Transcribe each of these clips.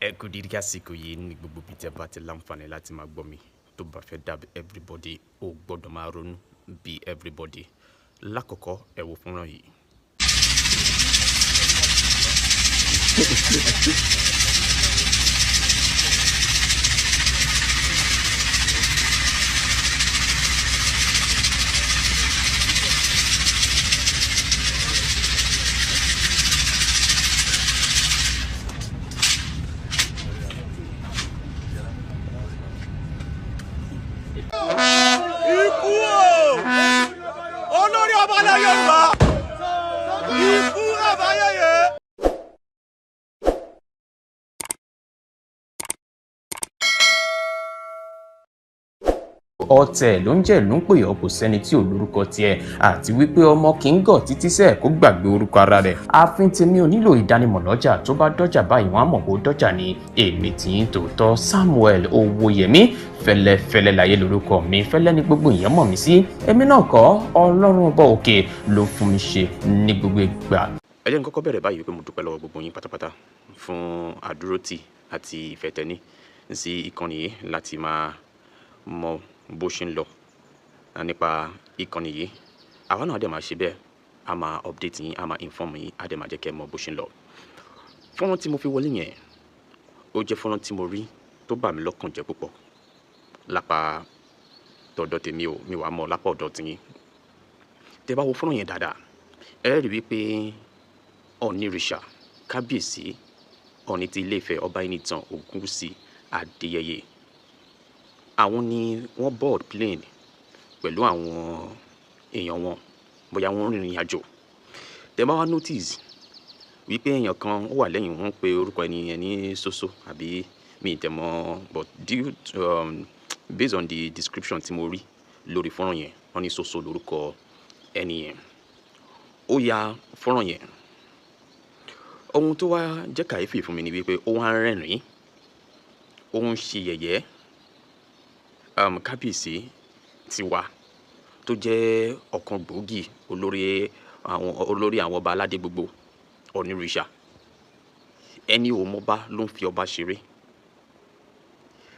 Ẹ kú dédé àsìkò yìí ní gbogbo ibi tí ẹ bá ti láǹfààní láti máa gbọ́ mi. Tó bá fẹ́ dàbí everybody, o gbọ́dọ̀ máa ronú bí everybody. Lákọ̀ọ́kọ́ ẹ wo fọ́nrán yìí. Ikú o! Olórí ọba ilẹ̀ Yorùbá! Ikú àbáyẹyẹ! Ọ̀tẹ̀ ló ń jẹ́ ló ń pè ọ́, kò sẹ́ni tí ò lórúkọ tiẹ̀, àti wípé ọmọ kì í gọ̀ títí sẹ́ẹ̀ kó gbàgbé orúkọ ara rẹ̀. Ààfin tèmi ò nílò ìdánimọ̀ lọ́jà, tó bá dọ́jà báyìí wọ́n á mọ̀ bó dọ́jà ni. Èmi tí ń tòótọ́ Samuel Owóyẹmí fẹ́lẹ́fẹ́lẹ́ láyé lórúkọ mi, fẹ́lẹ́ ni gbogbo èèyàn mọ̀ mí sí. Èmi náà kọ́, Ọlọ́run ọba òkè ló fún mi ṣe ní gbogbo ìgbà. Ẹ jẹ́ n kọ́kọ́ bẹ̀rẹ̀ báyìí wípé mo dúpẹ́ lọ́wọ́ gbogbo yín pátápátá fún àdúrótì àti ìfẹ́ tẹ́ní sí ìkànnì yìí láti máa mọ bó ṣe ń lọ nípa ìkànnì yìí. Àwa náà dẹ̀ máa ṣe bẹ́ẹ̀, a máa update yín, a máa inform yín, a dẹ̀ máa jẹ́ kẹ́ ẹ mọ bó ṣe ń lọ. Fọ́nrán tí mo fi wọlé yẹn, ó jẹ́ fọ́nrán tí mo rí tó bà mí lọ́kàn jẹ́ púpọ̀ lápá tọ̀dọ̀ tèmi ò, mi wàá mọ̀ lápá ọ̀dọ̀ tiyín. Tẹ́ bá wo fọ́nrán yẹn dáadáa, ẹ rí wípé Ọ̀nìrìṣà kábíyèsí Ọ̀ọ̀ni ti Ilé-Ifẹ̀ ọba Ẹnìtàn Ògúnwùsì Adéyẹyè, àwọn ni wọ́n board plane pẹ̀lú àwọn èèyàn wọn, bóyá wọ́n rìnrìn àjò. Tẹ́ bá wá notice wípé èèyàn kan ó wà lẹ́yìn wọn, pé orúkọ ẹni yẹn ní Soso àbí mi ì tẹ̀ mọ̀, but due to, based on the description tí mo rí lórí fọ́nrán yẹn, wọ́n ní Soso lórúkọ ẹni yẹn. Ó ya fọ́nrán yẹn. Ohun tó wá jẹ́ kàyéfì fún mi ni wípé ó wá ń rẹ́rìn-ín, ó ń ṣe yẹ̀yẹ́ kábíyèsí tiwa tó jẹ́ ọ̀kan gbòógì olórí àwọn ọba aládé gbogbo, Ọ̀nìrìṣà. Ẹni ò mọba ló ń fi ọba ṣeré.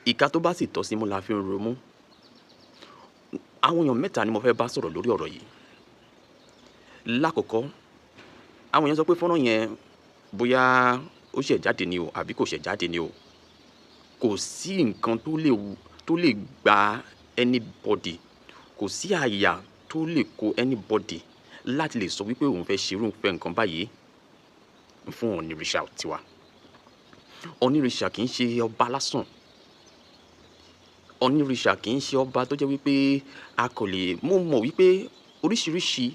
Ìka tó bá sì tọ́ sí mú la fi ń romú. Àwọn èèyàn mẹ́ta ni mo fẹ́ bá sọ̀rọ̀ lórí ọ̀rọ̀ yìí. Lákọ̀ọ́kọ́, àwọn èèyàn sọ pé fọ́nrán yẹn bóyá ó ṣẹ̀ jáde ni o àbí kò ṣẹ̀ jáde ni o, kò sí nǹkan tó lè gba anybody, kò sí àyà tó lè kó anybody láti lè sọ wípé òun fẹ́ ṣe irúfẹ́ nǹkan báyìí fún Ọ̀nìrìṣà tiwa. Ọ̀nìrìṣà kì í ṣe ọba lásán. Ọ̀nìrìṣà kì í ṣe ọba tó jẹ́ wípé a kò lè. Mo mọ̀ wípé oríṣiríṣi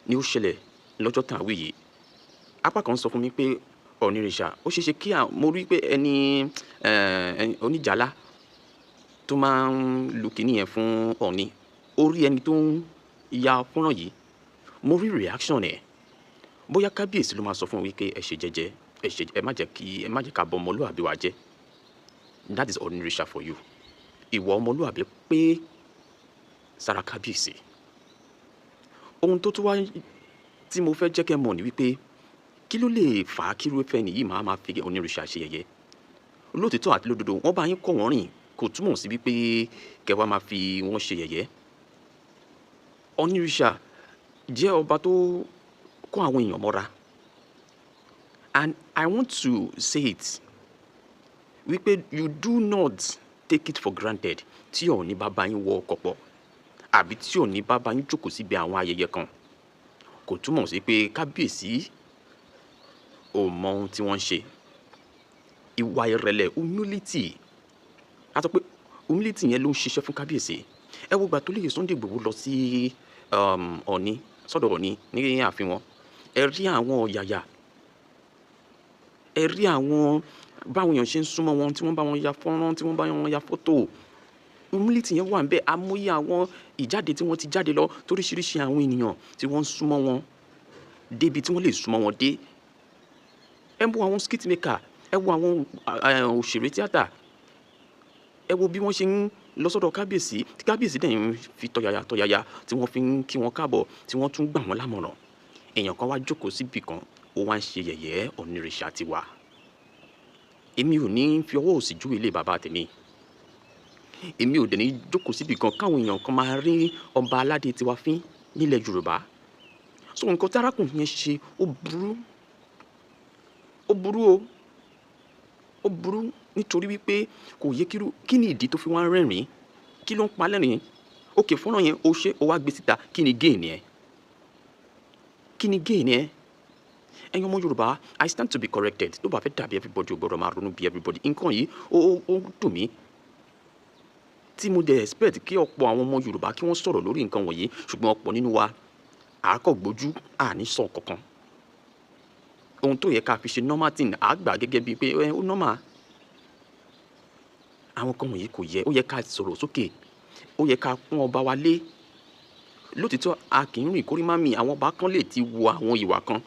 ni ó ṣẹlẹ̀ lọ́jọ́ tá à ń wí yìí. Apá kan sọ fún mi pé Ọ̀nìrìṣà ó ṣe é ṣe kí mo rí pé ẹni oníjàlá tó máa ń lu kìíní yẹn fún Ọ̀ọ̀ni, ó rí ẹni tó ń ya fọ́nrán yìí, mo rí reaction ẹ̀. Bóyá kábíyèsí ló máa sọ fún un wípé ẹ ṣe jẹ́jẹ́, ẹ ṣe, ẹ má jẹ́ ká bọ ọmọlúàbí wa jẹ́. That is Ọ̀nìrìṣà for you. Ìwà ọmọlúàbí pé sára kábíyèsí. Ohun tó tún wá tí mo fẹ́ jẹ́ kẹ́ mọ̀ ni wípé kí ló lè fà á kí irúfẹ́ ẹni yìí máa fi Ọ̀nìrìṣà ṣe yẹ̀yẹ́? Lóòtítọ́ àti lódodo, wọ́n bá yín kọ́ wọ́n rìn, kò túmọ̀ sí wípé kẹ́ wá máa fi wọ́n ṣe yẹ̀yẹ́. Ọ̀nìrìṣà jẹ́ ọba tó kó àwọn èèyàn mọ́ra. And I want to say it wípé you do not take it for granted tí Ọ̀ọ̀ni bá bá yín wọ ọkọ̀ pọ̀ àbí tí Ọ̀ọ̀ni bá bá yín jókòó síbi àwọn ayẹyẹ kan. Kò túmọ̀ sí pé kábíyèsí ò mọ ohun tí wọ́n ń ṣe. Ìwà ìrẹ̀lẹ̀, humility, a sọ pé humility yẹn ló ń ṣiṣẹ́ fún kábíyèsí. Ẹ wo ìgbà tó lè Sunday Igboho lọ sí Ọ̀ọ̀ni, sọ́dọ̀ Ọ̀ọ̀ni ní ààfin wọn. Ẹ rí àwọn ọ̀yàyà, ẹ rí àwọn báwọn èèyàn ṣe ń súnmọ́ wọn, tí wọ́n bá wọn ya fọ́nrán, tí wọ́n bá wọn ya fọ́tò. Humility yẹn wà níbẹ̀. Amóye àwọn ìjáde tí wọ́n ti jáde lọ toríṣiríṣi àwọn ènìyàn tí wọ́n ń súnmọ́ wọn débi tí wọ́n lè súnmọ́ wọn dé. Ẹ wo àwọn skit maker, ẹ wo àwọn òṣèré tíátà, ẹ wo bí wọ́n ṣe ń lọ sọ́dọ̀ kábíyèsí, tí kábíyèsí dẹ̀ ń fi tọ̀yàyà tọ̀yàyà tí wọ́n fi ń kí wọn káàbọ̀, tí wọ́n tún gbà wọ́n lámọ̀ràn. Èèyàn kan wá jókòó síbì kan, ó wá ń ṣe yẹ̀yẹ́ Ọ̀nìrìṣà tiwa. Èmi ò ní fi ọwọ́ òsì júwe ilé bàbá tèmi. Èmi ò dẹ̀ ní jókòó síbi kan káwọn èèyàn kan máa rí ọba aládé tiwa fín nílẹ̀ Yorùbá. So nǹkan tí arákùnrin yẹn ṣe, ó burú, ó burú o, ó burú, nítorí wípé kò yẹ kí ni ìdí tó fi wá ń rẹ́rìn-ín? Kí ló ń pa lẹ́rìn-ín? Okay, fọ́nrán yẹn, ó ṣe ó wá gbé síta, kí ni gain ẹ? Kí ni gain ẹ? Ẹ̀yin ọmọ Yorùbá, I stand to be corrected. Tó bá fẹ́ dàbí everybody, ò gbọ́dọ̀ máa ronú bí everybody. Nǹkan yìí, ó dùn mí, tí mo dẹ̀ expect kí ọ̀pọ̀ àwọn ọmọ Yorùbá kí wọ́n sọ̀rọ̀ lórí nǹkan wọ̀nyí, ṣùgbọ́n ọ̀pọ̀ nínú wa àákọ̀ gbójú, àní sọ kankan. Ohun tó yẹ ká fi ṣe normal thing, à gbà gẹ́gẹ́ bíi pé ẹ ó normal. Àwọn kan wọ̀nyí kò yẹ. Ó yẹ ká sọ̀rọ̀ sókè, ó yẹ ká pọ́n ọba wa lé. Lótìtọ́, a kì í rìn kórí má mì. Àwọn ọba kan lè ti wo àwọn ìwà kan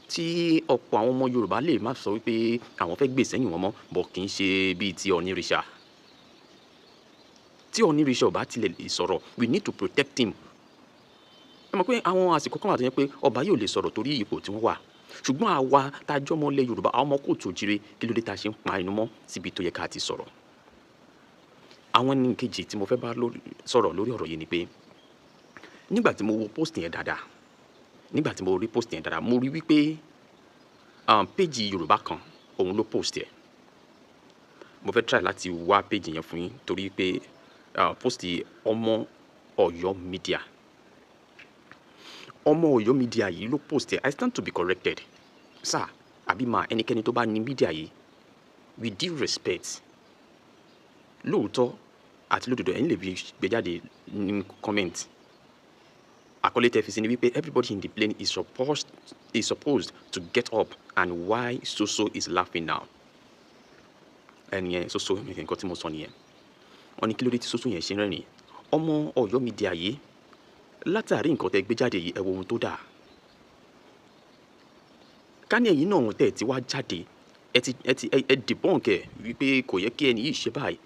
tí ọ̀pọ̀ àwọn ọmọ Yorùbá lè má sọ wípé àwọn fẹ́ gbè sẹ́yìn wọn mọ́ bọ̀, kì í ṣe bíi ti Ọ̀nìrìṣà. Tí Ọ̀nìrìṣà ò bá tilẹ̀ lè sọ̀rọ̀, we need to protect him. Ẹ mọ̀ pé àwọn àsìkò kan wà tó yẹ pé ọba yóò lè sọ̀rọ̀ torí ipò tí wọ́n wà, ṣùgbọ́n àwa tá a jọ́ ọmọ ilẹ̀ Yorùbá, àwọn ọmọ káàárọ̀ oòjíire, kí ló dé tá a ṣe ń pa inú mọ́ síbi tó yẹ ká ti sọ̀rọ̀? Àwọn ẹni kejì tí mo fẹ́ bá sọ̀rọ̀ lórí ọ̀rọ̀ yìí ni pé nígbà tí mo wo post yẹn dáadáa, nígbà tí mo rí post yẹn dáadáa, mo rí wípé page Yorùbá kan òun ló post yẹn. Mo fẹ́ try láti wá page yẹn fún yín, torí pé post Ọmọ Ọ̀yọ́ Media, Ọmọ Ọ̀yọ́ Media yìí ló post ẹ̀. I stand to be corrected, sir àbí ma, ẹnikẹ́ni tó bá ní media yìí. With due respect, lóòótọ́ àti lódodo, ẹ̀yin lè fi gbé jáde ní comment. Àkọlé tẹ́ fi sí ni wípé "Everybody in the plane is supposed to get up and why Soso is laughing now." Ẹni yẹn, Soso, nǹkan tí mo sọ nìyẹn. Wọ́n ní kí ló dé tí Soso yẹn ṣe ń rẹ́rìn? Ọmọ Ọ̀yọ́ Media yìí, látàrí nǹkan tẹ́ gbé jáde yìí, ẹ wo ohun tó dáa. Ká ní ẹ̀yin náà tẹ̀ tí wá jáde, ẹ ti ẹ debunk ẹ wípé kò yẹ kí ẹni yìí ṣe báyìí,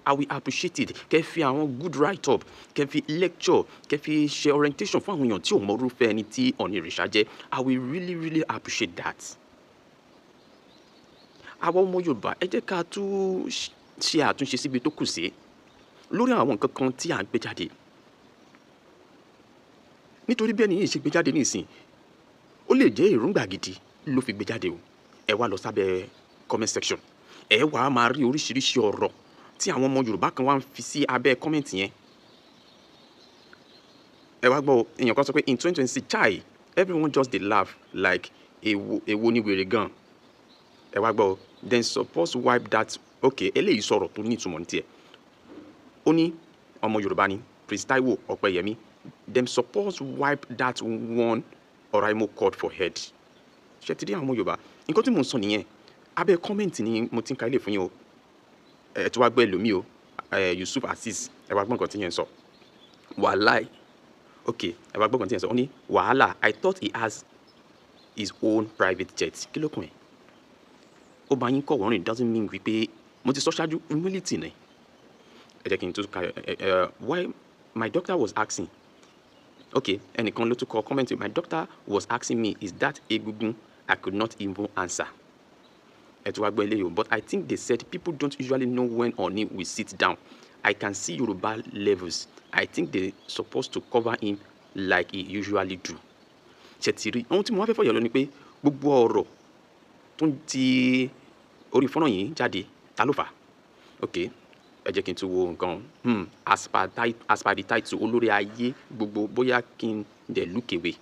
I will appreciate it. Kẹ́ fi àwọn good write up, kẹ́ fi lecture, kẹ́ fi ṣe orientation fún àwọn èèyàn tí ò mọ irúfẹ́ ẹni tí Ọ̀nìrìṣà jẹ́. I will really, really appreciate that. Àwa ọmọ Yorùbá, ẹ jẹ́ ká tún ṣe àtúnṣe síbi tó kù sí lórí àwọn nǹkan kan tí à ń gbé jáde, nítorí bí ẹni yìí ṣe gbé jáde nísìn, ó lè jẹ́ èròǹgbà gidi ló fi gbé jáde o. Ẹ wá lọ sábẹ́ comment section, ẹ wá máa rí oríṣiríṣi ọ̀rọ̀ tí àwọn ọmọ Yorùbá kan wá ń fi sí abẹ́ comment yẹn. Ẹ wá gbọ́, èèyàn kan sọ pé, "In 2026, chai, everyone just dey laugh like èwo èwo ni wèrè gan." Ẹ wá gbọ́, "Then suppose wipe that." Okay, eléyìí sọ̀rọ̀ tó ní ìtumọ̀ ní tiẹ̀. Ó ní ọmọ Yorùbá ni, Prince Taiwo Ọpẹ́yẹmí. "Dem suppose wipe that one Oraimo cord for head." Ṣe ti rí àwọn ọmọ Yorùbá? Nǹkan tí mò ń sọ nìyẹn. Abẹ́ comment ni mo ti ń ka ilé fún yín o. Ẹ tí wàá gbọ́ ẹlòmíì o, ẹ Yusuf Azeez, ẹ wá gbọ́ nǹkan tí yẹn ń sọ. Wàhálà. Ok, ẹ wá gbọ́ nǹkan tí yẹn sọ. Ó ní, "Wàhálà, I thought he has his own private jet." Kí ló kàn ẹ́? Ó bá yín kọ̀ wọ́n rìn doesn't mean wípé, mo ti sọ ṣáájú, humility ni. Ẹ jẹ́ kí n tún ka ẹ. Why my doctor was asking. Ok, ẹnìkan ló tún kọ comment, "My doctor was asking me, is that egungun? I could not even answer." Ẹ tún wá gbọ́ eléyìí o. "But I think they said people don't usually know when Ooni will sit down. I can see Yoruba levels. I think they supposed to cover him like he usually do." Ṣe ti rí ohun tí mo wá fẹ́ fọyọ̀ lọ ni pé gbogbo ọ̀rọ̀ tó ń ti orí fọ́nrán yìí jáde, ta ló fà á? Ok, ẹ jẹ́ kí n tún wo nǹkan. As per the title, olórí ayé gbogbo, bóyá kí n dẹ̀ look away.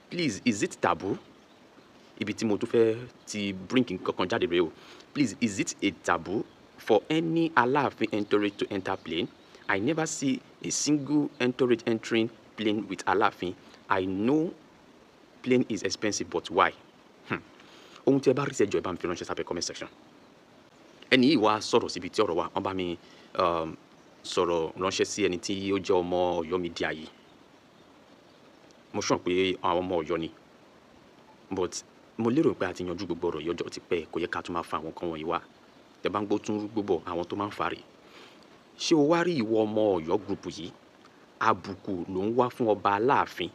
Please, is it taboo? Ibi tí mo tún fẹ́ ti bring nǹkan kan jáde rèé o. "Please, is it a taboo for any Aláàfin entourage to enter plane? I never see a single entourage entering plane with Aláàfin. I know plane is expensive, but why?" Ohun tí ẹ bá rí sí, ẹ jọ̀ọ́, ẹ bá mi fi ránṣẹ́ sábẹ́ comment section. Ẹni yìí wá sọ̀rọ̀ síbi tí ọ̀rọ̀ wà. Wọ́n bá mi sọ̀rọ̀ ránṣẹ́ sí ẹni tí ó jẹ́ Ọmọ Ọ̀yọ́ Media yìí. Mo sọ pé àwọn ọmọ Ọ̀yọ́ ni, but mo lérò pé a ti yanjú gbogbo ọ̀rọ̀ yìí, ọjọ́ ti pẹ́. Kò yẹ ká tún máa fa àwọn nǹkan wọ̀nyí wá. Tẹ bá ń gbọ́ tún rúgbó bọ̀, àwọn tó máa ń fa rè. Ṣé o wá rí ìwọ Ọmọ Ọ̀yọ́ group yìí? Àbùkù ló ń wá fún ọba Aláàfin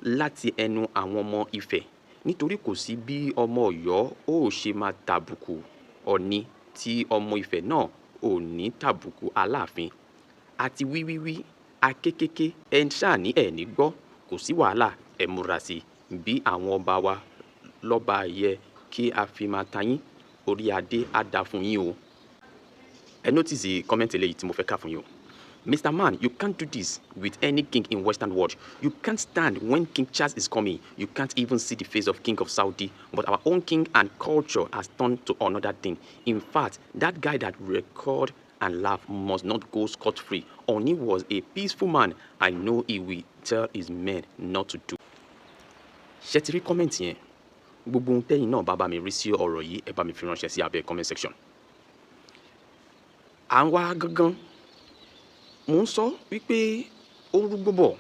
láti ẹnu àwọn ọmọ Ifẹ̀, nítorí kò sí bí ọmọ Ọ̀yọ́ ó ṣe máa tàbùkù. Ọ̀ọ̀ni tí ọmọ Ifẹ̀ náà ò ní tàbùkù Aláàfin. Àti wíwíwí akékèké ẹ ń ṣáà ní ẹ̀ ní gbọ́, kò sí wàhálà, ẹ múra sí i bí àwọn ọba wa lọ́ba yẹ kí a fi máa ta yín, orí adé á dáa fún yín o. Ẹ notice comment eléyìí tí mo fẹ́ kà fún yín o. Mr. Man, you can't do this with any king in Western world. You can't stand when King Charles is coming. You can't even see the face of King of Saudi. But our own king and culture has turned to another thing. In fact, that guy that record and laugh must not go scot-free. Oni was a peaceful man. I know he will tell his men not to do. Ṣé ti rí comment yẹn? Gbogbo ohun tẹ́yìn náà bá bá mi rí sí ọ̀rọ̀ yìí, ẹ bá mi fi ránṣẹ́ sí abẹ́ comment section. À ń wá gangan. Mò ń sọ wípé ó rúgbó bọ̀.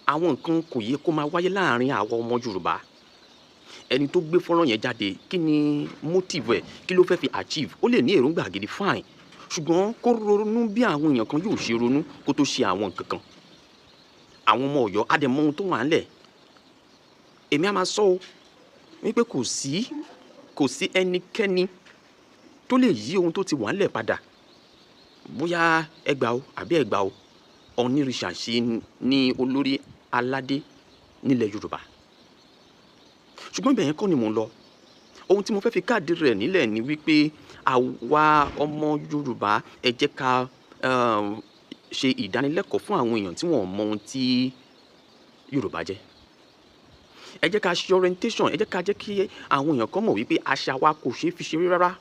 Àwọn nǹkan kò yẹ kó máa wáyé láàrin àwa ọmọ Yorùbá. Ẹni tó gbé fọ́nrán yẹn jáde, kí ni motive ẹ̀? Kí ló fẹ́ fi achieve? Ó lè ní èròǹgbà gidi, fine. Ṣùgbọ́n kó ronú bí àwọn èèyàn kan yóò ṣe ronú kó tó ṣe àwọn nǹkan kan. Àwọn ọmọ Ọ̀yọ́ á dẹ̀ mọ ohun tó wà ńlẹ̀. Èmi á máa sọ o wípé kò sí ẹnikẹ́ni tó lè yí ohun tó ti wà ńlẹ̀ padà. Bóyá ẹ gbà o àbí ẹ gbà o, Ọ̀nìrìṣà ṣe ní olórí aládé nílẹ̀ Yorùbá. Ṣùgbọ́n ibẹ̀ yẹn kọ́ ni mò ń lọ. Ohun tí mo fẹ́ fi káàdì rẹ̀ nílẹ̀ ni wípé àwa ọmọ Yorùbá, ẹ jẹ́ ká ṣe ìdánilẹ́kọ̀ọ́ fún àwọn èèyàn tí wọ́n ò mọ ohun tí Yorùbá jẹ́. Ẹ jẹ́ ká ṣe orientation, ẹ jẹ́ ká jẹ́ kí àwọn èèyàn kan mọ̀ wípé àṣà wa kò ṣeé fi ṣeré rárá.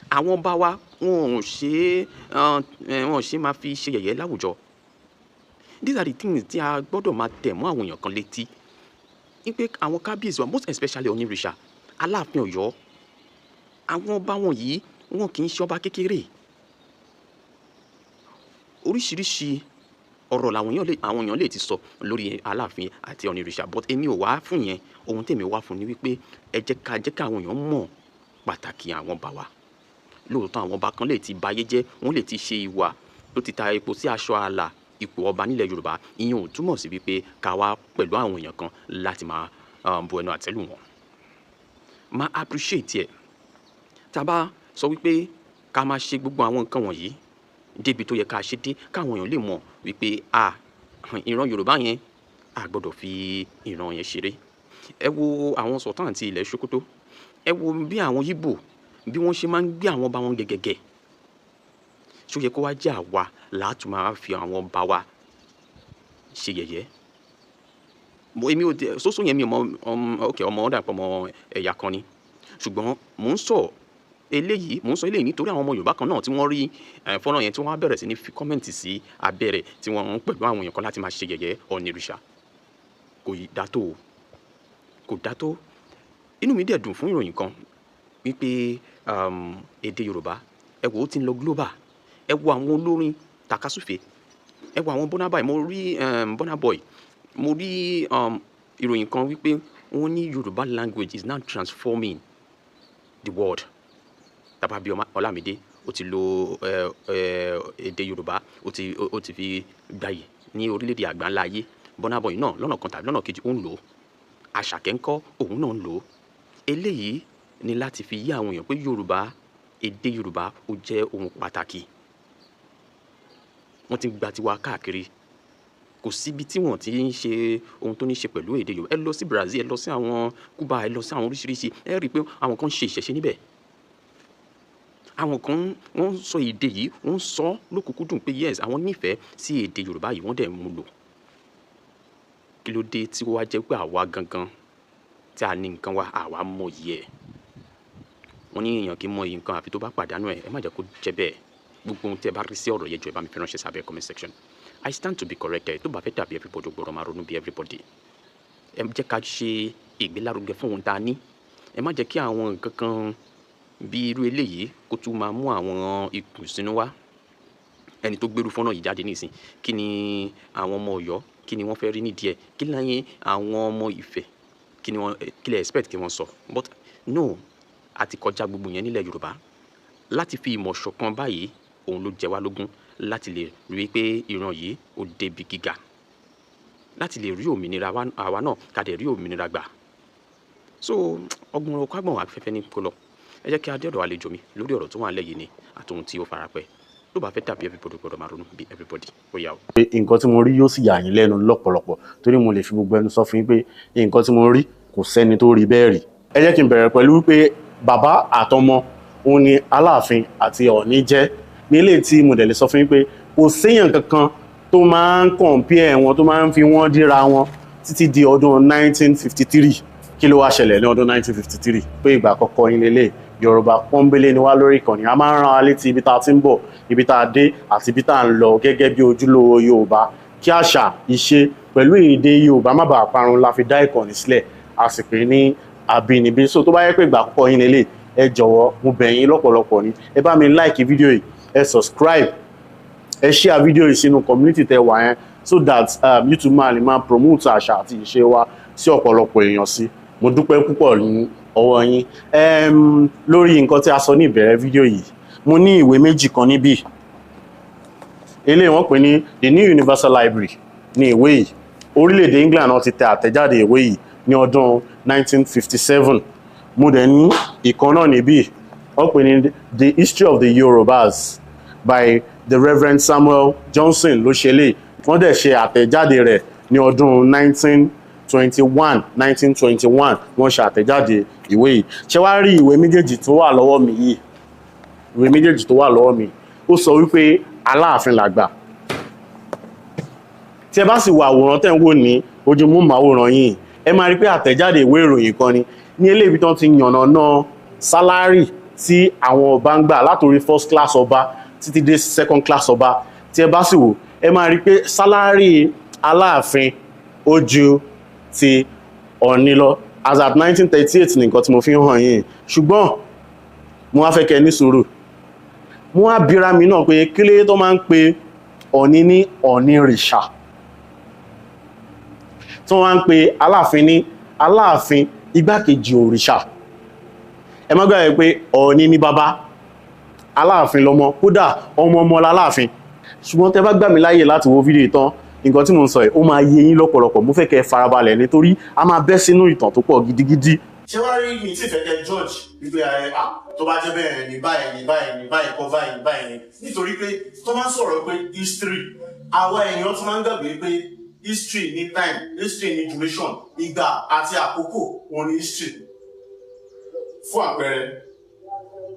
Àwọn ọba wa, wọn ò ṣe máa fi ṣe yẹ̀yẹ́ láwùjọ. These are the things tí a gbọ́dọ̀ máa tẹ̀ mọ́ àwọn èèyàn kan létí. Wípé àwọn kábíyèsí wa, most especially Ọ̀nìrìṣà, Aláàfin Ọ̀yọ́, àwọn ọba wọ̀nyí, wọn kì í ṣe ọba kékeré. Oríṣiríṣi ọ̀rọ̀ làwọn èèyàn lè àwọn èèyàn lè ti sọ lórí Aláàfin àti Ọ̀nìrìṣà, but èmi ò wá fún yẹn. Ohun tèmi wá fún ni wípé ẹ jẹ́ ká àwọn èèyàn mọ̀ pàtàkì àwọn ọba wa. Lóòótọ́, àwọn ọba kan lè ti bayé jẹ́, wọ́n lè ti ṣe ìwà tó ti ta epo sí aṣọ ààlà ipò ọba nílẹ̀ Yorùbá. Ìyẹn ò túmọ̀ sí wípé ká wá pẹ̀lú àwọn èèyàn kan láti máa bu ẹnu àtẹ́ lù wọ́n. Máa appreciate ẹ̀. Tá a bá sọ wípé ká máa ṣe gbogbo àwọn nǹkan wọ̀nyí débi tó yẹ ká ṣe dé, káwọn èèyàn lè mọ̀ wípé a ìran Yorùbá yẹn, a gbọ́dọ̀ fi ìran yẹn ṣeré. Ẹ wo àwọn Sultan ti ilẹ̀ Sokoto. Ẹ wo bí àwọn Igbo, bí wọ́n ṣe máa ń gbé àwọn ọba wọn gẹ́gẹ́gẹ́. Ṣé ó yẹ kó wá jẹ́ àwa láti máa fi àwọn ọba wa ṣe yẹ̀yẹ́? Mo èmi ò tẹ sósó yẹn, mi ò mọ. Ok, ọmọ ọ̀dà pọ̀, ọmọ ẹ̀yà kan ni. Ṣùgbọ́n mò ń sọ eléyìí nítorí àwọn ọmọ Yorùbá kan náà tí wọ́n rí fọ́nrán yẹn, tí wọ́n á bẹ̀rẹ̀ sí ní fi comment sí abẹ́ rẹ̀, tí wọ́n ń pẹ̀lú àwọn èèyàn kan láti máa ṣe yẹ̀yẹ́ Ọ̀nìrìṣà. Kò yí dá tó o, kò dá tó. Inú mi dẹ̀ dùn fún ìròyìn kan wípé èdè Yorùbá, ẹ wò ó, ti ń lọ global. Ẹ wo àwọn olórin tàkasúfè, ẹ wo àwọn Burna Boy. Mo rí Burna Boy, mo rí ìròyìn kan wípé wọ́n ní Yorùbá language is now transforming the world. Tàbá bí Ọlámídé, ó ti lo èdè Yorùbá, ó ti fi gbayì ní orílẹ̀-èdè àgbáńlá ayé. Burna Boy náà, lọ́nà kan tàbí lọ́nà kejì, ó ń lò ó. Àṣàkẹ́ ńkọ́? Òun náà ń lò ó. Eléyìí ni láti fi yé àwọn èèyàn pé Yorùbá, èdè Yorùbá, ó jẹ́ ohun pàtàkì. Wọ́n ti ń gba tiwa káàkiri. Kò síbi tí wọ́n ti ń ṣe ohun tó ní ṣe pẹ̀lú èdè Yorùbá. Ẹ lọ sí Brazil, ẹ lọ sí àwọn Cuba, ẹ lọ sí àwọn oríṣiríṣi, ẹ rí i pé àwọn kan ń ṣe ìṣẹ̀ṣe níbẹ̀. Àwọn kan, wọ́n ń sọ èdè yìí, wọ́n ń sọ lókùnkúndùn pé yes, àwọn nífẹ̀ẹ́ sí èdè Yorùbá yìí, wọ́n dẹ̀ mú lò. Kí ló dé tí ó wá jẹ́ pé àwa gangan tí a ní nǹkan wa, àwa mọ̀ yìí ẹ̀? Wọ́n ní èèyàn kì í mọ iyì nǹkan àfi tó bá pàdánù ẹ̀. Ẹ má jẹ́ kó jẹ́ bẹ́ẹ̀. Gbogbo ohun tí ẹ bá rí sí ọ̀rọ̀ yẹn, jọ̀ọ́, ẹ bá mi fi ránṣẹ́ sábẹ́ comment section. I stand to be corrected. Tó bá fẹ́ dàbí everybody, ó gbọ́dọ̀ máa ronú bí everybody. Ẹ jẹ́ ká ṣe ìgbélárugẹ fún ohun tá a ní. Ẹ má jẹ́ kí àwọn nǹkan kan bí irú eléyìí kó tún máa mú àwọn ìkùnsínú wá. Ẹni tó gbérú fọ́nrán yìí jáde nísìn, kí ni àwọn ọmọ Ọ̀yọ́, kí ni wọ́n fẹ́ rí nídìí ẹ̀? Kí ni àwọn ọmọ Ifẹ̀, kí ni wọ́n, kí lẹ expect kí wọ́n sọ? But no, a ti kọjá gbogbo yẹn nílẹ̀ Yorùbá. Láti fi ìmọ̀ ṣọ̀kan báyìí, òun ló jẹ wá lógún, láti lè rí i pé ìran yìí ó débi gíga, láti lè rí òmìnira àwa náà, ká dẹ̀ rí òmìnira gbà. So ọgbọ́n ọkọ àgbọ̀n afẹ́fẹ́ ní kó lọ. Ẹ jẹ́ kí a dé ọ̀dọ̀ àlejò mi lórí ọ̀rọ̀ tó wà nílẹ̀ yìí ni àtòhun tí ó farapẹ́. Tó bá fẹ́ dàbí everybody, gbọ́dọ̀ máa ronú bí everybody. Ó yá o. Pé nǹkan tí mo rí yóò sì yà yín lẹ́nu lọ́pọ̀lọpọ̀, torí mo lè fi gbogbo ẹnu sọ fún yín pé nǹkan tí mo rí, kò sẹ́ni tó rí bẹ́ẹ̀ rí. Ẹ jẹ́ kí n bẹ̀rẹ̀ pẹ̀lú pé bàbá àtọmọ òun ni Aláàfin àti Ọ̀ọ̀ni jẹ́ ní ilé tí mo dẹ̀ lè sọ fún yín pé kò séèyàn kankan tó máa ń compare wọn, tó máa ń fi wọ́n díra wọn títí di ọdún 1953. Kí ló wá ṣẹlẹ̀ ní ọdún 1953? Pé ìgbà àkọ́kọ́ yín lélẹ̀, Yorùbá pọ́nbélé ni wá lórí ìkànnì. A máa ń rán wa létí ibi tá a ti ń bọ̀, ibi tá a dé àti ibi tá a ń lọ gẹ́gẹ́ bí ojúlówó Yorùbá, kí àṣà, ìṣe pẹ̀lú èdè Yorùbá má bàa parun la fi dá ìkànnì sílẹ̀. A sì pè ní Àbínibí. So tó bá yẹ pé ìgbà àkọ́kọ́ yín lélẹ̀, ẹ jọ̀wọ́, mo bẹ̀ yín lọ́pọ̀lọpọ̀ ni, ẹ bá mi like fídíò yìí, ẹ subscribe, ẹ share fídíò yìí sínú community tẹ wà yẹn, so that YouTube máa lè máa promote àṣà àti ìṣe wa sí ọ̀pọ̀lọpọ̀ èèyàn sí. Mo dúpẹ́ púpọ̀ ní ọwọ́ yín. Lórí nǹkan tí a sọ ní ìbẹ̀rẹ̀ fídíò yìí, mo ní ìwé méjì kan níbí. Eléyìí, wọ́n pè ní The New Universal Library ní ìwé yìí. Orílẹ̀-èdè England náà ti tẹ àtẹ̀jáde ìwé yìí ní ọdún 1957. Mo dẹ̀ ní ìkan náà níbí, wọ́n pè ní The History of the Yorubas by the Reverend Samuel Johnson ló ṣe lè. Wọ́n dẹ̀ ṣe àtẹ̀jáde rẹ̀ ní ọdún 1921. 1921 wọ́n ṣe àtẹ̀jáde ìwé yìí. Ṣé wàá rí ìwé méjèèjì tó wà lọ́wọ́ mi yìí? Ìwé méjèèjì tó wà lọ́wọ́ mi, ó sọ wípé Aláàfin làgbà. Tí ẹ bá sì wo àwòrán tẹ́ ń wò ní ojú móhùnmáwòrán yìí, ẹ máa rí pé àtẹ̀jáde ìwé ìròyìn kan ni ní eléyìí tán ti yànnàná salary tí àwọn ọba ń gbà, látòrí first class ọba títí dé second class ọba. Tí ẹ bá sì wò, ẹ máa rí pé salary Aláàfin ó ju ti Ọ̀ọ̀ni lọ as at 1938 ní nǹkan tí mo fi ń hàn yín. Ṣùgbọ́n mo wá fẹ́ kẹ́ ní sùúrù. Mo wá bíra mi náà pé kí ló tó máa ń pe Ọ̀ọ̀ni ní Ọ̀ọ̀nirìṣà, tí wọ́n wá ń pe Aláàfin ní Aláàfin igbákejì òrìṣà? Ẹ má gbàgbé pé Ọ̀ọ̀ni ní bàbá, Aláàfin lọ́mọ, kódà ọmọ ọmọ láláàfin. Ṣùgbọ́n tẹ bá gbà mí láyè láti wo fídíò ìtàn, nǹkan tí mo ń sọ yìí, ó máa yé yín lọ́pọ̀lọpọ̀. Mo fẹ́ kẹ́ ẹ farabalẹ̀ nítorí a máa bẹ́ sínú ìtàn tó pọ̀ gidigidi. Ṣé wàá rí mi tí ìfẹ́ kẹ́ George wípé ẹ à tó bá jẹ́ bẹ́ẹ̀ ni, báyìí ni, báyìí ni, báyìí kọ́, báyìí ni, báyìí ni, nítorí pé tó máa ń sọ̀rọ̀ pé history, àwa èèyàn tó máa ń gbàgbé pé history ní time, history ní duration, ìgbà àti àkókò òun ní history. Fún àpẹẹrẹ,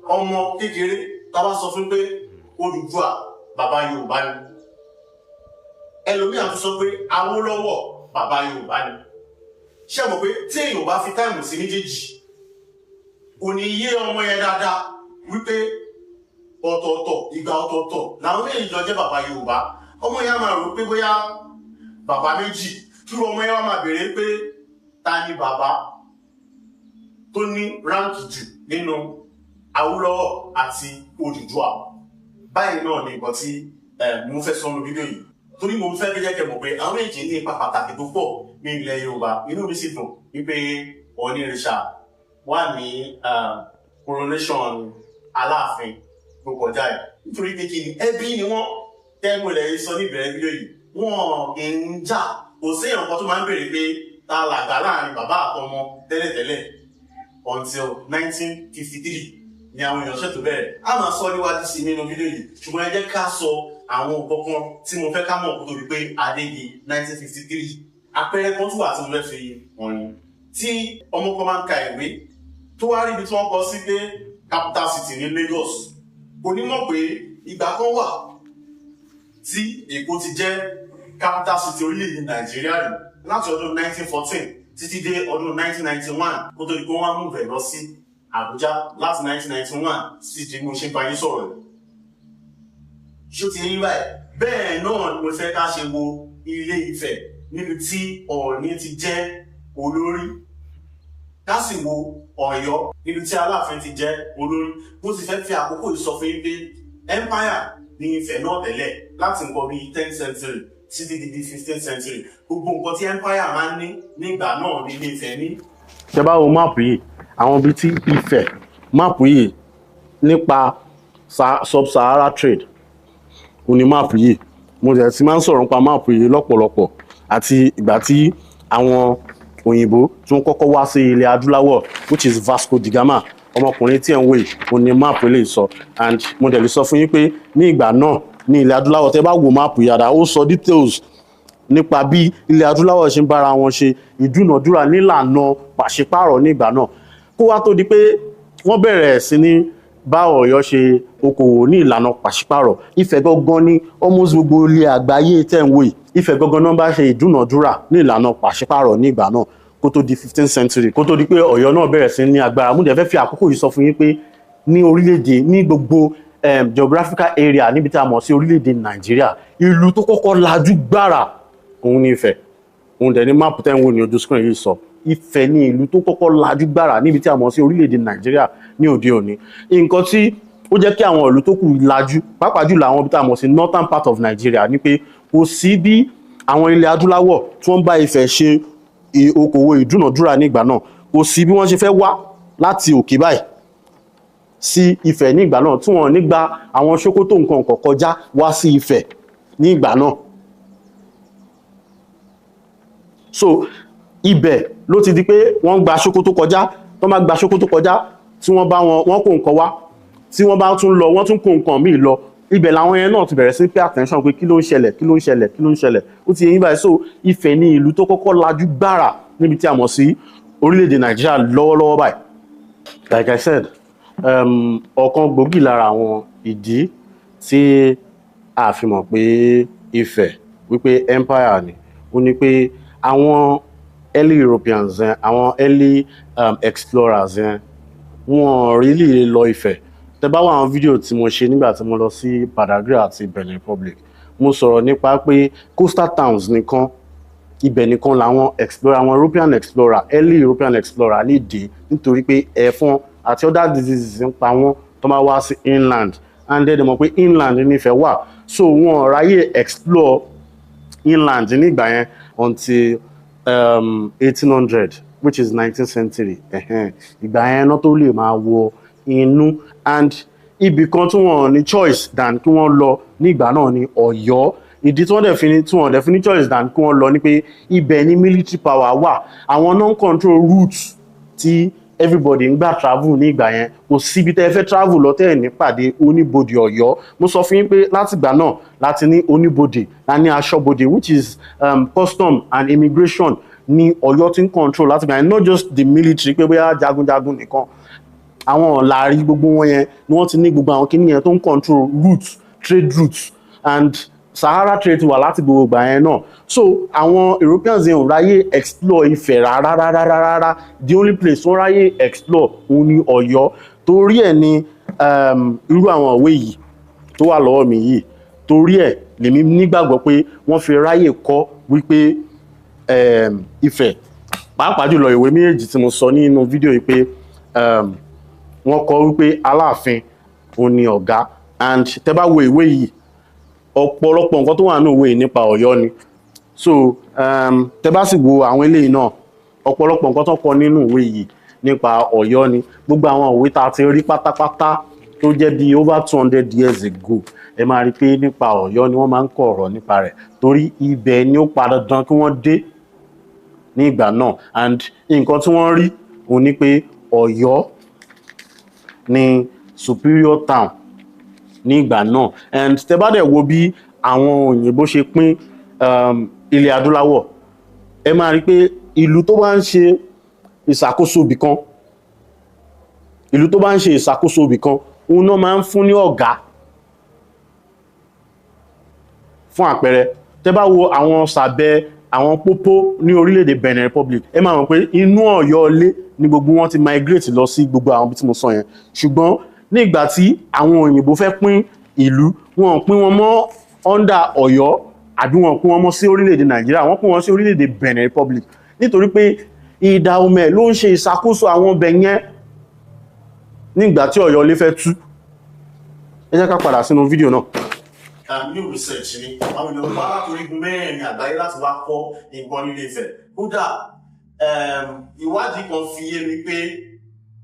ọmọ kékeré tá a bá sọ fún pé Odùduwà bàbá Yorùbá ni, ẹlòmíà tún sọ pé Awólọ́wọ̀ bàbá Yorùbá ni. Ṣé mọ̀ pé tí èèyàn bá fi time sí méjèèjì, kò ní yé ọmọ yẹn dáadáa wípé ọ̀tọ̀ọ̀tọ̀, ìgbà ọ̀tọ̀ọ̀tọ̀ làwọn méjèèjì jọ jẹ́ bàbá Yorùbá? Ọmọ yẹn á máa rò pé bóyá bàbá méjì kí ọmọ yẹn wá máa béèrè pé ta ni bàbá tó ní rank jù nínú Awólọ́wọ̀ àti Odùduwà. Báyìí náà ni nǹkan tí mo fẹ́ sọ nínú fídíò yìí, torí mo fẹ́ kí jẹ́ kẹ́ mọ̀ pé àwọn méjì ní ipa pàtàkì tó pọ̀ ní ilẹ̀ Yorùbá. Inú mi sì dùn wípé Ọ̀ọ̀nirìṣà wà ní coronation Aláàfin tó kọjá ẹ̀, nítorí pé kí ni, ẹbí ni wọ́n. Tẹ́gbọ̀n ilẹ̀ yìí sọ ní ìbẹ̀rẹ̀ fídíò yìí, wọ́n kì í jà. Kò sí èèyàn kan tó máa ń béèrè pé ta làgbà láàrin bàbá àtọmọ tẹ́lẹ̀tẹ́lẹ̀ until 1953 ni àwọn èèyàn ṣètò bẹ̀rẹ̀. A máa sọ níwájú sí nínú fídíò yìí, ṣùgbọ́n ẹ jẹ́ ká sọ àwọn nǹkan kan tí mo fẹ́ ká mọ̀ kó tó di pé adégi 1953. Àpẹẹrẹ kan tún wà tí mo fẹ́ fi hàn yín. Tí ọmọ kan máa ń ka ìwé, tó wá rí ibi tí wọ́n kọ sí pé capital city ní Lagos, kò ní mọ̀ pé ìgbà kan wà tí Èkó ti jẹ́ capital city orílẹ̀-èdè Nàìjíríà rí láti ọdún 1914 títí dé ọdún 1991, kó tó di pé wọ́n á move ẹ̀ lọ sí Àbújá láti 1991 títí di mo ṣe ń bá yín sọ̀rọ̀ yìí. Ṣó ti yín báyìí? Bẹ́ẹ̀ náà ni mo fẹ́ ká ṣe wo Ilé Ifẹ̀ níbi tí Ọ̀ọ̀ni ti jẹ́ olórí, ká sì wo Ọ̀yọ́ níbi tí Aláàfin ti jẹ́ olórí. Mo sì fẹ́ fi àkókò yìí sọ fún yín pé empire ní Ifẹ̀ náà tẹ́lẹ̀ láti nǹkan bíi 10th century títí di di 15th century. Gbogbo nǹkan tí empire máa ń ní nígbà náà ní Ilé Ifẹ̀ ní. Tẹ́ bá wo map yìí, àwọn ibi tí Ifẹ̀, map yìí nípa sub-Sahara trade ó ní map yìí. Mo dẹ̀ ti máa ń sọ̀rọ̀ nípa map yìí lọ́pọ̀lọpọ̀ àti ìgbà tí àwọn òyìnbó tí wọ́n kọ́kọ́ wá sí ilẹ̀ adúláwọ̀, which is Vasco da Gama. Ọmọkùnrin tí ẹ̀ ń wò yìí, òun ni máàpù eléyìí sọ. And mo dẹ̀ lè sọ fún yín pé ní ìgbà náà, ní ilẹ̀ adúláwọ̀, tẹ́ bá wo máàpù yàrá, ó sọ details nípa bí ilẹ̀ adúláwọ̀ ṣe ń bára wọn ṣe ìdúnàdúrà nílànà pàṣípààrọ̀ ní ìgbà náà, kó wá tó di pé wọ́n bẹ̀rẹ̀ sí ní bá Ọ̀yọ́ ṣe okòwò ní ìlànà pàṣípààrọ̀. Ifẹ̀ gangan ní almost gbogbo ilẹ̀ àgbáyé tẹ̀ ń wò yìí, Ifẹ̀ gangan náà bá ṣe ìdúnàdúrà ní ìlànà pàṣípààrọ̀ ní ìgbà náà, kó tó di 15th century, kó tó di pé Ọ̀yọ́ náà bẹ̀rẹ̀ sí ní agbára. Mo dẹ̀ fẹ́ fi àkókò yìí sọ fún yín pé ní orílẹ̀-èdè, ní gbogbo geographical area níbi tí a mọ̀ sí orílẹ̀-èdè Nàìjíríà, ìlú tó kọ́kọ́ lajú gbára òun ní Ifẹ̀. Òun dẹ̀ ní máàpù tẹ́ ń wò ní ojú screen yìí sọ. Ifẹ̀ ní ìlú tó kọ́kọ́ lajú gbára níbi tí a mọ̀ sí orílẹ̀-èdè Nàìjíríà ní òde òní. Nǹkan tí ó jẹ́ kí àwọn ìlú tó kù lajú, pàápàá jùlọ àwọn ibi tí a mọ̀ sí northern part of Nigeria, ni pé kò sí bí àwọn ilẹ̀ adúláwọ̀ tí wọ́n bá Ifẹ̀ ṣe okòwò ìdúnàdúrà nígbà náà, kò sí bí wọ́n ṣe fẹ́ wá láti òkè báyìí sí Ifẹ̀ ní ìgbà náà tí wọ́n ní gba àwọn Sókótó nǹkan kan kọjá wá sí Ifẹ̀ ní ìgbà náà. So ibẹ̀ ló ti di pé wọ́n gba Sókótó kọjá. Tó máa gba Sókótó kọjá, tí wọ́n bá wọn, wọ́n kó nǹkan wá. Tí wọ́n bá tún lọ, wọ́n tún kó nǹkan míì lọ. Ibẹ̀ làwọn yẹn náà ti bẹ̀rẹ̀ sí pay attention pé kí ló ń ṣẹlẹ̀, kí ló ń ṣẹlẹ̀, kí ló ń ṣẹlẹ̀? Ó ti yé yín báyìí. So Ifẹ̀ ní ìlú tó kọ́kọ́ lajú gbára níbi tí a mọ̀ sí orílẹ̀-èdè Nàìjíríà lọ́wọ́lọ́wọ́ báyìí. Like I said, ọ̀kan gbòógì lára àwọn ìdí tí a fi mọ̀ pé Ifẹ̀ wípé empire ni, ó ní pé àwọn early Europeans yẹn, àwọn early explorers yẹn, wọ́n really lọ Ifẹ̀. Tẹ́ bá wá àwọn fídíò tí mo ṣe nígbà tí mo lọ sí Badagry àti Benin Republic, mo sọ̀rọ̀ nípa pé coastal towns nìkan, ibẹ̀ nìkan làwọn explorer, àwọn European explorer, early European explorer lè dé, nítorí pé ẹ̀fọn àti other diseases ń pa wọ́n tó máa wá sí inland, and then mọ̀ pé inland ní Ifẹ̀ wà. So wọn ráyè explore inland nígbà yẹn until 1800, which is 19th century. Ìgbà yẹn náà tó lè máa wọ inú, and ibì kan tí wọ́n ní choice than kí wọ́n lọ nígbà náà ní Ọ̀yọ́. Ìdí tí wọ́n dẹ̀ fi ní choice than kí wọ́n lọ ni pé ibẹ̀ ní military power wà. Àwọn non control routes tí everybody ń gbà travel ní ìgbà yẹn. Kò síbi tẹ́ ẹ fẹ́ travel lọ tẹ́ ẹ̀ ní pàdé oníbodè Ọ̀yọ́. Mo sọ fún yín pé látìgbà náà láti ní oníbodè, la ní aṣọ́bodè, which is custom and immigration ní Ọ̀yọ́ tí ń control látìgbà yẹn. Not just the military, pé bóyá jagunjagun nìkan, àwọn ọ̀làrí gbogbo wọn yẹn ni wọ́n ti ní gbogbo àwọn kíní yẹn tó ń control routes, trade routes, and Sahara trade wà láti gbogbo ìgbà yẹn náà. So àwọn Europeans yẹn ò ráyè explore Ifẹ̀ rárá rárá rárá. The only place wọ́n ráyè explore òun ni Ọ̀yọ́. Torí ẹ̀ ni irú àwọn ìwé yìí tó wà lọ́wọ́ mi yìí, torí ẹ̀ lèmi nígbàgbọ́ pé wọ́n fi ráyè kọ́ wípé Ifẹ̀, pàápàá jùlọ ìwé méjèèjì tí mo sọ nínú fídíò yìí, pé wọ́n kọ wípé Aláàfin òun ni ọ̀gá. And tẹ́ bá wo ìwé yìí, ọ̀pọ̀lọpọ̀ nǹkan tó wà nínú ìwé yìí nípa Ọ̀yọ́ ni. So tẹ́ bá sì wo àwọn eléyìí náà, ọ̀pọ̀lọpọ̀ nǹkan tó kọ nínú ìwé yìí nípa Ọ̀yọ́ ni. Gbogbo àwọn ìwé tá a ti rí pátápátá tó jẹ́ bí over 200 years ago, ẹ máa rí i pé nípa Ọ̀yọ́ ni wọ́n máa ń kọ ọ̀rọ̀ nípa rẹ̀, torí ibẹ̀ ni ó pa dandan kí wọ́n dé ní ìgbà náà. And nǹkan tí wọ́n rí òun ni pé Ọ̀yọ́ ní superior town ní ìgbà náà. And tẹ́ bá dẹ̀ wo bí àwọn òyìnbó ṣe pín ilẹ̀ adúláwọ̀, ẹ máa rí pé ìlú tó bá ń ṣe ìṣàkóso ibì kan, ìlú tó bá ń ṣe ìṣàkóso ibì kan, òun náà máa ń fún ní ọ̀gá. Fún àpẹẹrẹ, tẹ́ bá wo àwọn sàbẹ̀ àwọn pópó ní orílẹ̀-èdè Benin Republic, ẹ máa mọ̀ pé inú Ọ̀yọ́ ilé ni gbogbo wọn ti migrate lọ sí gbogbo àwọn ibi tí mo sọ yẹn. Ṣùgbọ́n ní ìgbà tí àwọn òyìnbó fẹ́ pín ìlú, wọn ò pín wọn mọ́ under Ọ̀yọ́, àbí wọn pín wọn mọ́ sí orílẹ̀-èdè Nàìjíríà, wọ́n pín wọn sí orílẹ̀-èdè Benin Republic, nítorí pé Ìdàhomẹ̀ ló ń ṣe ìṣàkóso àwọn ọbẹ̀ yẹn nígbà tí Ọ̀yọ́ ilé fẹ́ tú. Ẹ jẹ́ ká padà sínú fídíò náà. New research ni àwọn èèyàn wá láti orígun mẹ́rin àgbáyé láti wá kọ́ nǹkan nílé Ifẹ̀. Kódà, ìwádìí kan fi yé mi pé